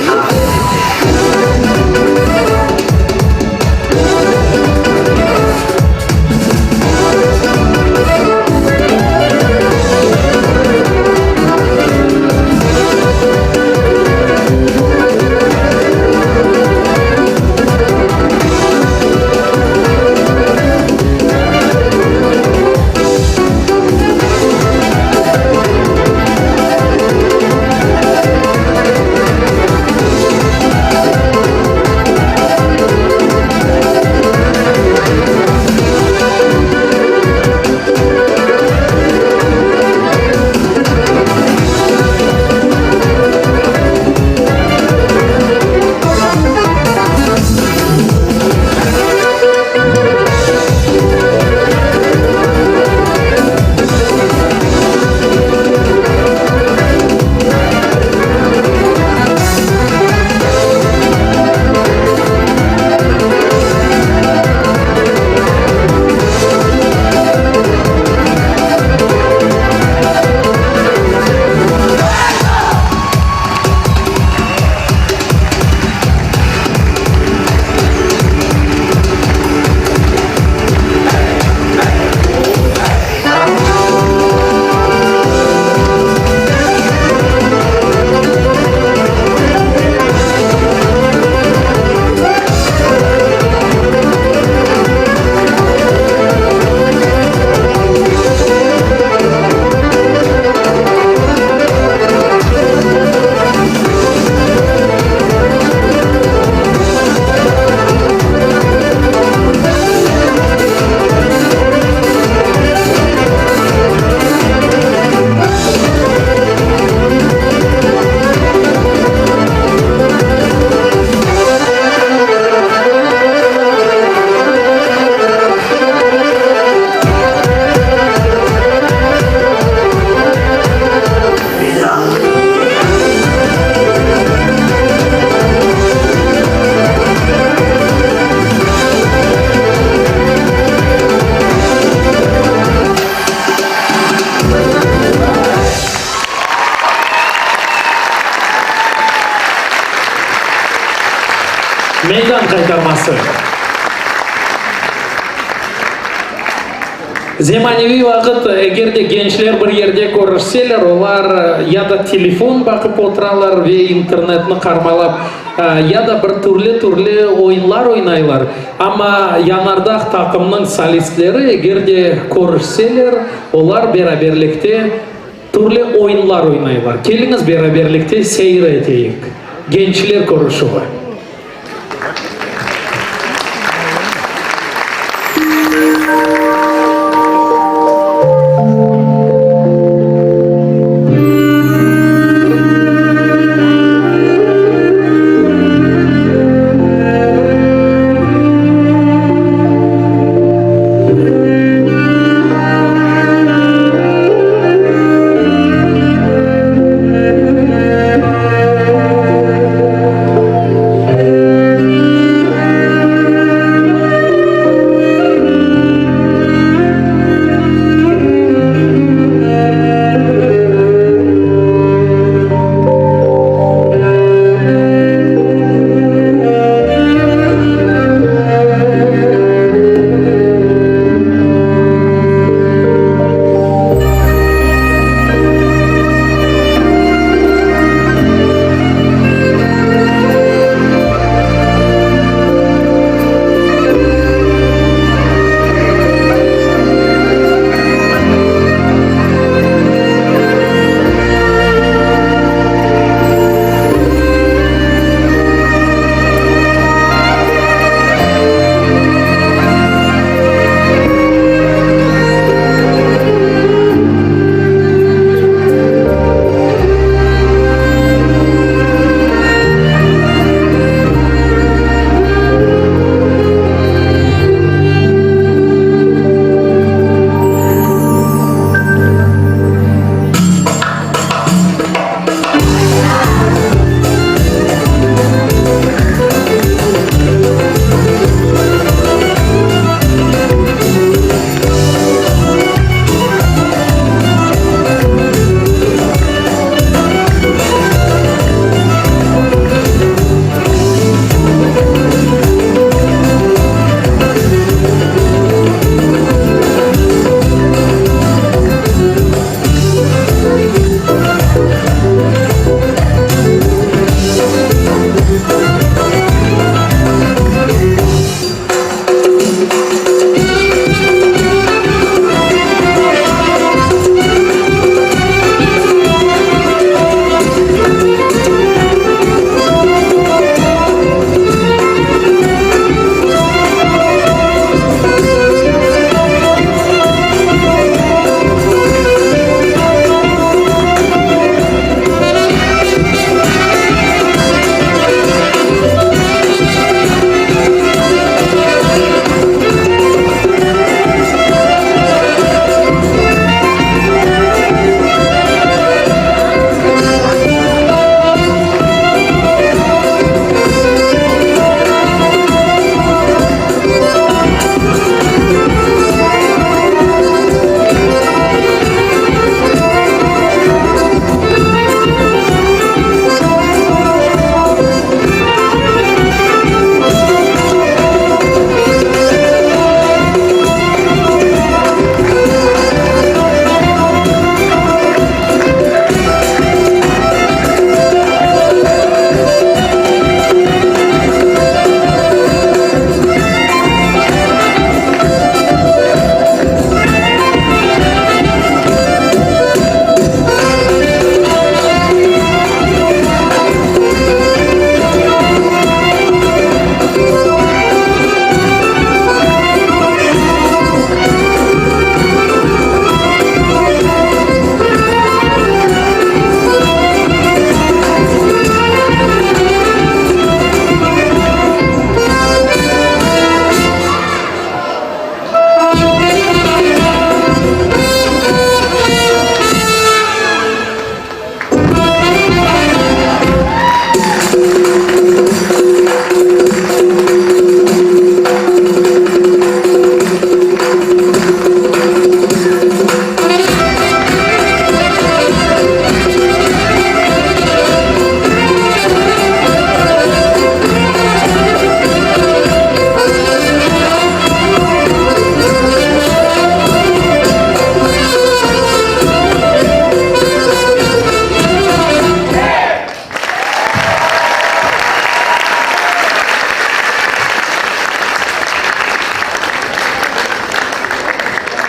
Meydan qaytarması. Zemaneviy vaqıt, eger de gençler bir yerde körüşseler, olar ya da telefon baqıp oturalar ve internetni qarmalap, ya da bir türlü-türlü oyunlar oynaylar. Amma Yanardağ taqımnıñ solistleri eger de körüşseler, olar beraberlikte türlü oyunlar oynaylar. Keliñiz, beraberlikte seyir eteyik. Gençler körüşüvi.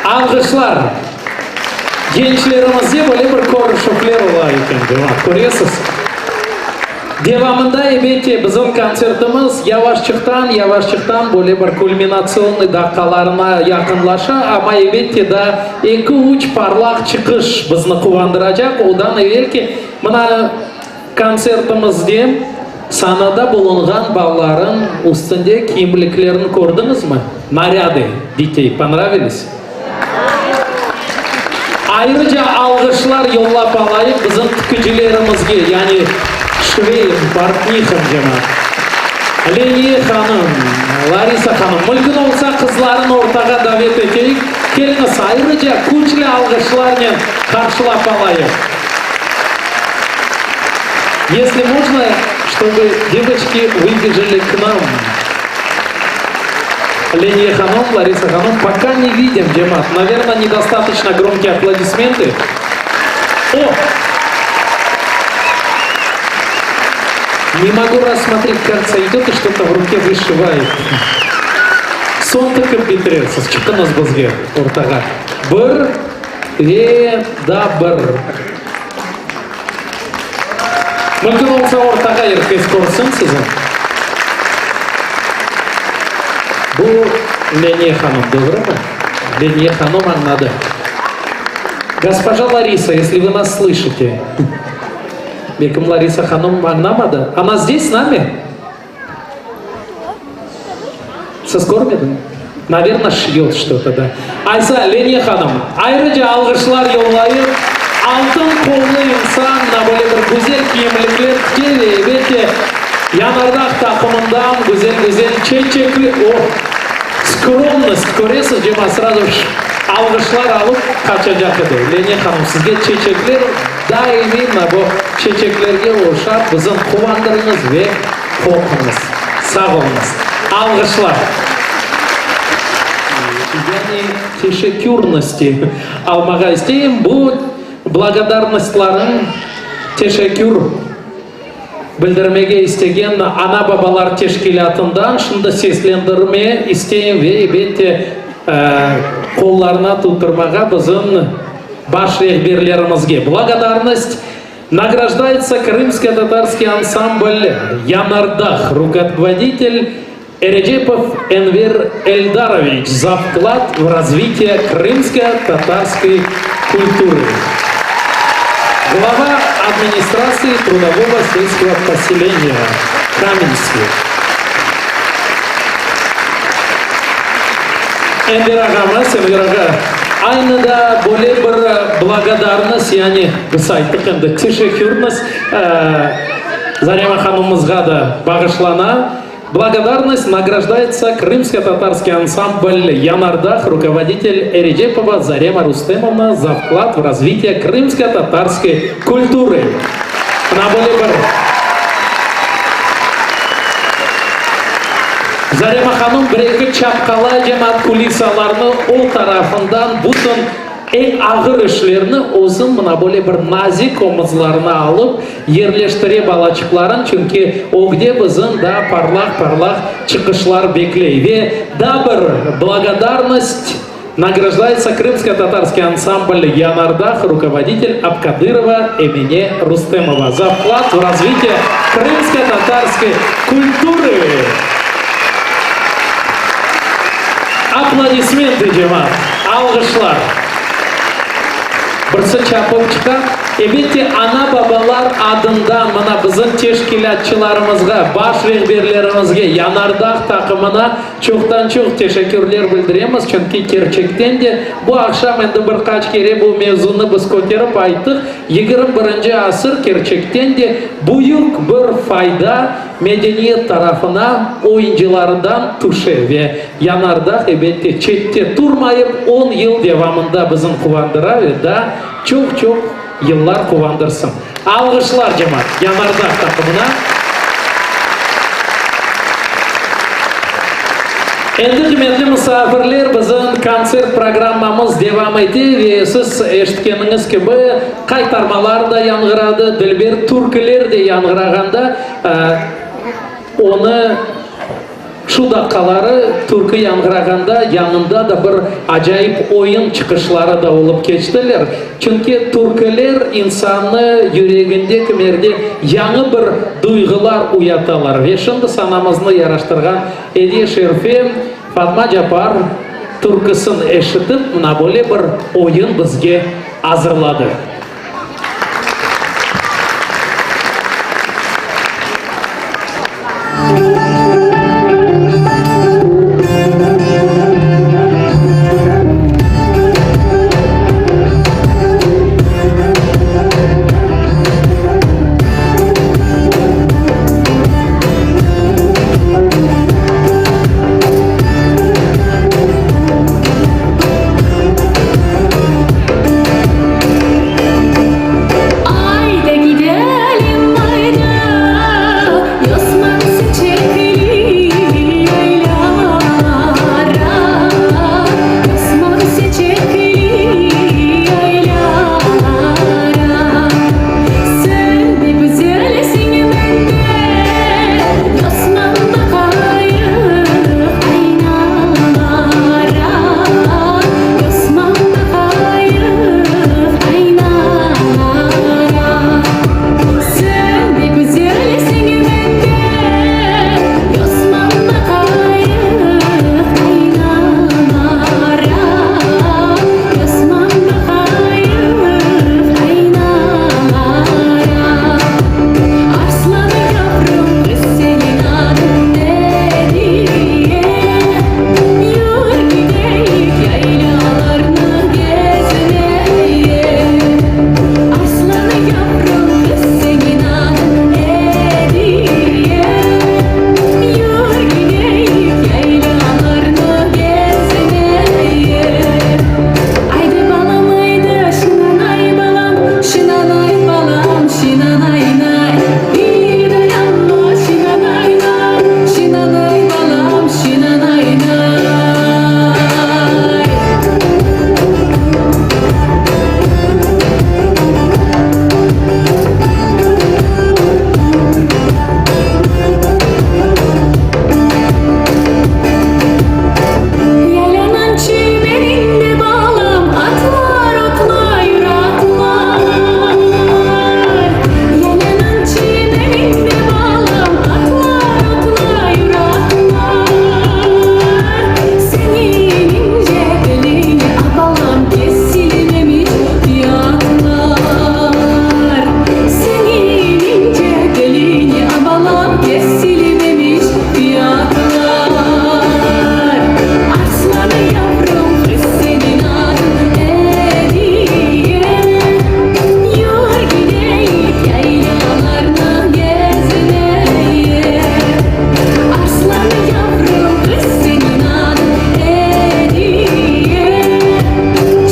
Alğışlar! Gençlerimizde böyle bir körüşüvler ola eken, cemaat, köresiz. Devamında, ebette, bizim kontsertimiz yavaşçıqtan, yavaşçıqtan böyle bir kulminatsionnıy daqqalarına yaqınlaşa, amma, ebette, daa eki-üç parlaq çıqış bizni quvandıracaq. Odan evelki, mına, kontsertimizde sanada bulunğan balaların üstünde kiyimliklerini kördiñizmi? Narâdı detey ponravilis? Ayrıca alğışlar yollap alayıq bizim tikicilerimizge, yani şveyim, portniham cemaat. Leniye hanım, Larisa hanım, mülkün olsa qızlarını ortağa davet eteyik, keliñiz, ayrıca küçlü alğışlarnen qarşılap alayıq. Esli можно, чтобы девочки выбежали к нам. Leniye hanım, Larisa hanım, пока не видим, cemaat. Наверно, недостаточно громкие аплодисменты. О! Не могу рассмотреть, кажется, идет и что-то в руке вышивает. Soñ tikip bitirersiz. Çıqıñız bizge ortağa. Bir ve daa bir. Mümkün olsa ortağa er kes körsin sizni. Bu Leniye hanım, doğrumı? Leniye hanım añladı. Госпожа Лариса, если вы нас слышите. Belkim Лариса hanım añlamadı. Она здесь с нами? Siz körmediñmi? Naverno, şiyot что-то, da. Aysa, Leniye hanım, ayrıca alğışlar yollayıp, altın qollu insan, mına böyle bir güzel kiyimlikler tike ve, elbette, Yanardağ taqımından güzel-güzel çeçekli, o, skromnost, köresiz, cemaat, srazu alğışlar alıp qaçacaq edi. Leniye hanım, sizge çeçekler, daimiy mına bu çeçeklerge oşap bizim quvandırıñız ve Qorquñız. Sağ oluñız. Alğışlar. Yani teşekkürnosti almağa isteyim. Bu blagodarnostlarıñ teşekkür bildirmege istegen ana-babalar teşkilâtından şimdi seslendirme isteyim ve elbette qollarına tutturmağa bizim baş rehberlerimizge. Blagodarnost Nagrajdayetsa Krımsko-tatarskiy ansambl Yanardağ, rukovoditelь Erecepov Enver Eldaroviç za vklad v razvitiye krımsko-tatarskoy kulturı. Glava administratsii Trudovogo selskogo poseleniya Kamenskiy. Enver ağamız, Enver ağa, aynı da böyle bir blagodarnost, yani biz ayttıq endi, teşekkürmiz Zarema hanımımızğa da bağışlana. Blagodarnost nagrajdayetsa Krımsko-tatarskiy ansambl Yanardağ, rukovoditelь Erecepova Zarema Rustemovna za vklad v razvitiye krımsko-tatarskoy kulturı. Mına böyle bir. Zarema hanım bir-eki çapqalay cemaat kulisalarnı o tarafından bütün eñ ağır işlerni özü mına böyle bir nazik omuzlarına alıp yerleştire balaçıqların, çünki ögde bizim daa parlaq-parlaq çıqışlar bekley. Ve daa bir blagodarnost Nagrajdayetsa Krımsko-tatarskiy ansambl Yanardağ, rukovoditelь Abkadırova Emine Rustemova za vklad v razvitiye krımsko-tatarskoy kulturı. Aplodismentı, cemaat! Alğışlar! Birisi çapıp çıqa. Elbette, ana-babalar adından mına bizim teşkilâtçılarımızğa, baş rehberlerimizge, Yanardağ taqımına Çoqtan-çoq teşekkürler bildiremiz, çünki kerçekten de bu aqşam endi bir qaç kere bu mevzunı biz köterip ayttıq, 21-nci asır kerçekten de büyük bir fayda medeniyet tarafına oyuncılarından tüşe ve Yanardağ, ebette, çette turmayıp, on yıl devamında bizim quvandıra ve daa çoq-çoq yıllar quvandırsın. Alğışlar, cemaat, Yanardağ taqımına! Endi, qıymetli musafirler, bizim kontsert programmamız devam ete ve siz eşitkeniñiz kibi, qaytarmalar da yañğıradı, dilber türküler de yañğırağanda, onı. Şu daqqaları türkü yañğırağanda yanında da bir acayip oyun çıqışları da olıp keçtiler. Çünki türküler insannı yüreginde kimerde yañı bir duyğular uyatalar. Ve şimdi sanamıznı yaraştırğan Ediye Şerfe Fatma Capar türküsin eşitip, mına böyle bir oyun bizge azırladı. Ayda gidelim ayda, yosma seçekli yaylalara, yosma seçekli yaylalara. Sen de güzelsiñ men de, yosmam baqayıq aynalara, yosmam baqayıq aynalara. Sen de güzelsiñ men de, yosmam baqayıq aynalara, yosmam baqayıq aynalara. Arslan yavrum, qız seniñ adıñ ne diye? Yür gideyik yaylalarnı gezmeye. Arslan yavrum, qız seniñ adıñ ne diye? Yür gideyik yaylalarnı gezmeye. Aydı balam, aydı, şinanay balam, şinanay balam, şinanay nay. Bir yalla şinanay nay, şinanay balam, şinanay nay. Yaylanıñ çimeninde balam, atlar otlayır, atlar. Yaylanıñ çimeninde balam, atlar otlayır, atlar. Seniñ ince beliñe, a balam, kesilmemiş atlar. Seniñ ince beliñe, a balam, kesilmemiş atlar. Arslan yavrum, qız seniñ adıñ ne diye? Yür gideyik yaylalarnı gezmeye. Arslan yavrum, qız seniñ adıñ ne diye?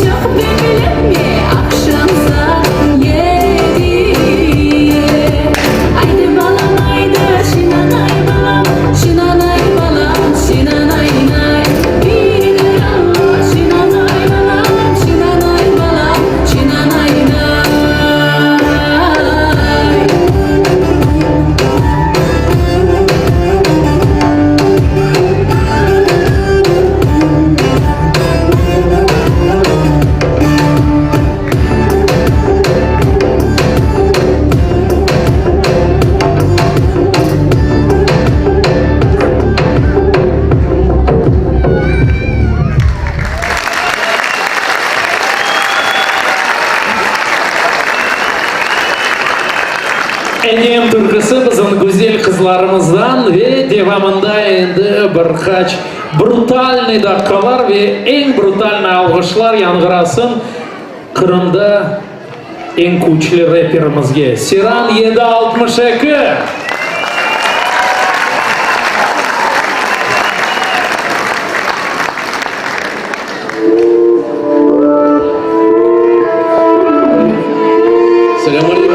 Çoq bekleme, aqşam saat yediye. Aydı balam, aydı, şinanay balam, şinanay balam, şinanay nay. Bir yalla şinanay balam, şinanay balam, şinanay nay. Enem türküsi bizim güzel qızlarımızdan ve devamında endi bir qaç brutalnıy daqqalar ve eñ brutalnıy alğışlar yañğırasın Qırımda eñ küçlü reperimizge, Siran 762! Selâm aleyküm.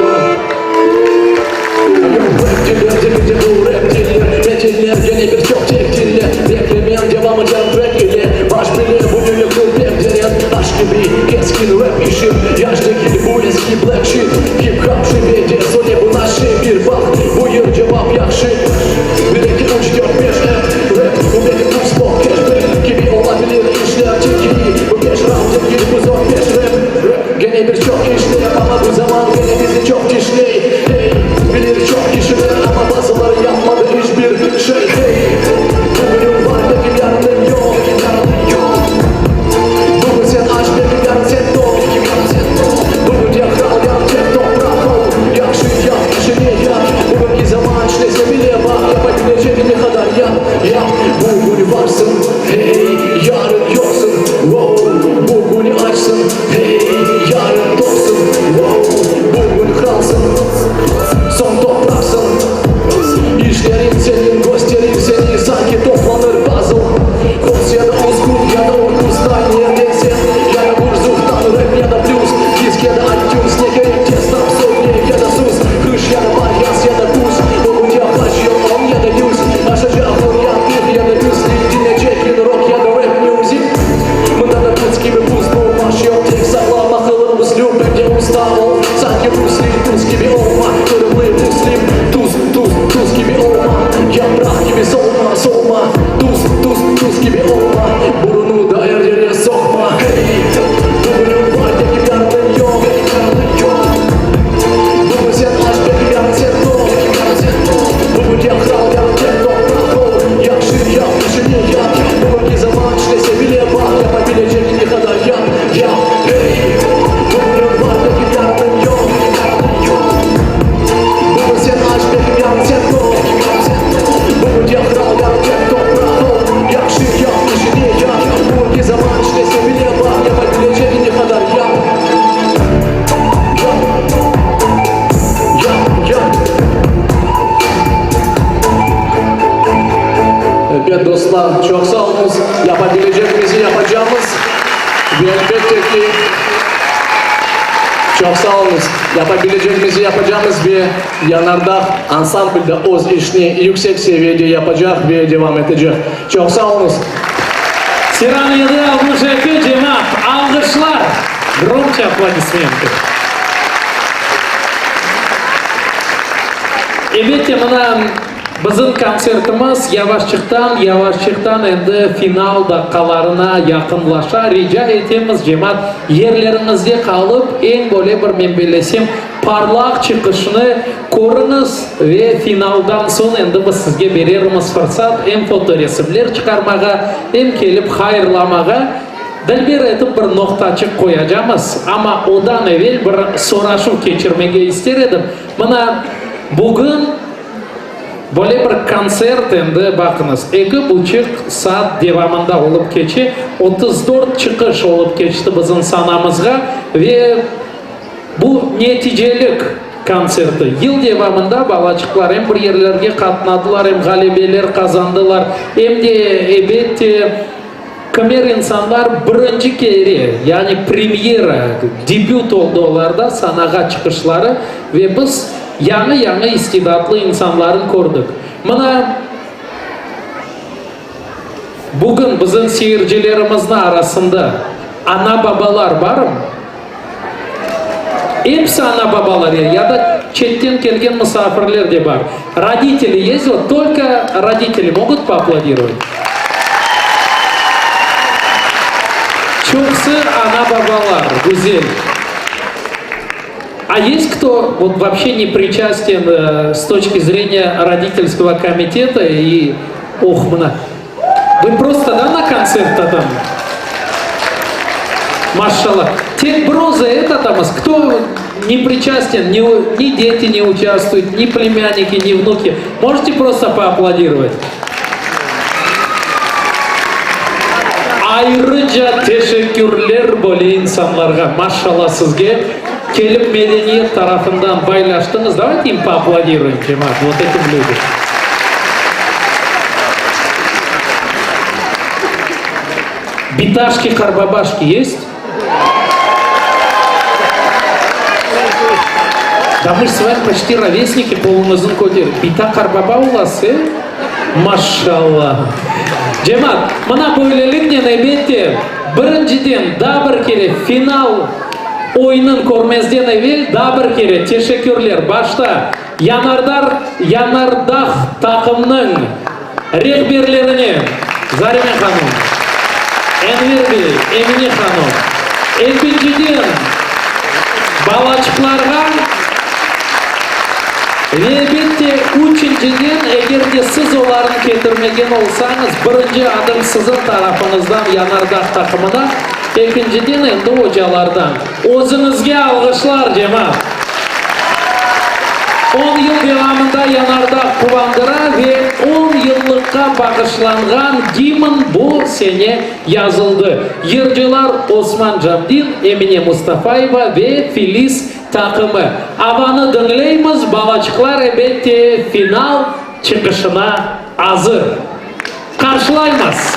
Rapçiler, gene bir çoq çektiler. Beklemen devamıcan trek ile. Baş bile bu yükü pek deren. Taş kibi keskin rap işim. Yaş degil bu eski black shit. Hip hop şivede sone bu naşı bir baq. Ve elbette ki, çoq sağ oluñız. Yapa bilecegimizi yapacamız ve Yanardağ ansambl de öz işini yüksek seviyede yapacaq ve devam etecek. Çoq sağ oluñız. Siran 762, cemaat, alğışlar! Gromçe aplodismentı! Elbette, mına bizim kontsertimiz yavaşçıqtan, yavaşçıqtan endi final daqqalarına yaqınlaşa. Rica etemiz, cemaat, yerleriñizde qalıp, eñ böyle bir, men bellesem, parlaq çıqışnı körüñiz ve finaldan soñ endi biz sizge berermiz fırsat em fotoresimler çıqarmağa, em kelip hayırlamağa. Dilber etip bir noqtaçıq qoyacamız, amma odan evel bir soraşuv keçirmege ister edim. Mına, bugün böyle bir kontsert endi, baqıñız, eki buçuq saat devamında olıp keçe, 34 çıqış olıp keçti bizim sanamızğa ve bu neticelik kontserti. Yıl devamında balaçıqlar em bir yerlerge qatnadılar, em ğalebeler qazandılar, em de, ebette, Kimer insanlar birinci kere, yani premyera, debüt oldı olarda, sanağa çıqışları ve biz yañı-yañı istidatlı insanlarnı kördik. Mına, bugün bizim seyircilerimizni arasında ana-babalar barmı? Episi ana-babalar ya da çetten kelgen musafirler de bar? Roditeli есть? Вот только родители могут поаплодировать? Çoqusı ana-babalar, güzel. А есть кто вот вообще не причастен с точки зрения родительского комитета и oh, mına, Вы просто, да, на kontsert adam? Maşallah. Tek bir özü et atamız. Кто не причастен, ни, ни дети не участвуют, ни племянники, ни внуки. Можете просто поаплодировать? Ayrıca teşekkürler böyle insanlarğa. Maşallah sizge. Kelip medeniyet tarafından paylaştıñız. Давайте им поаплодируем, cemaat, вот этим людям. Bitaşki, qarbabaşki есть? Да мы ж с вами почти ровесники, qoluñıznı köterip. Bita, qarbaba olasız, e? Maşallah! Cemaat, mına böyleliknen, elbette, birinciden, daa bir kere final oyunın körmezden evel daa bir kere teşekkürler başta Yanardar Yanardağ taqımnıñ rehberlerine, Zarine hanım, Enver bey, Emine hanım, ekinciden balaçıqlarğa ve elbette üçünciden, eger de siz olarnı ketirmegen olsañız, birinci adım siziñ tarafıñızdan Yanardağ taqımına, Ekinciden endi ocalardan. Özüñizge alğışlar, cemaat! On yıl devamında Yanardağ quvandıra ve on yıllıqqa bağışlanğan gimn bu sene yazıldı. Yırcılar Osman Camdin, Emine Mustafayeva ve Filiz taqımı. Avanı diñleymiz, balaçıqlar ebette final çıqışına azır. Qarşılaymız!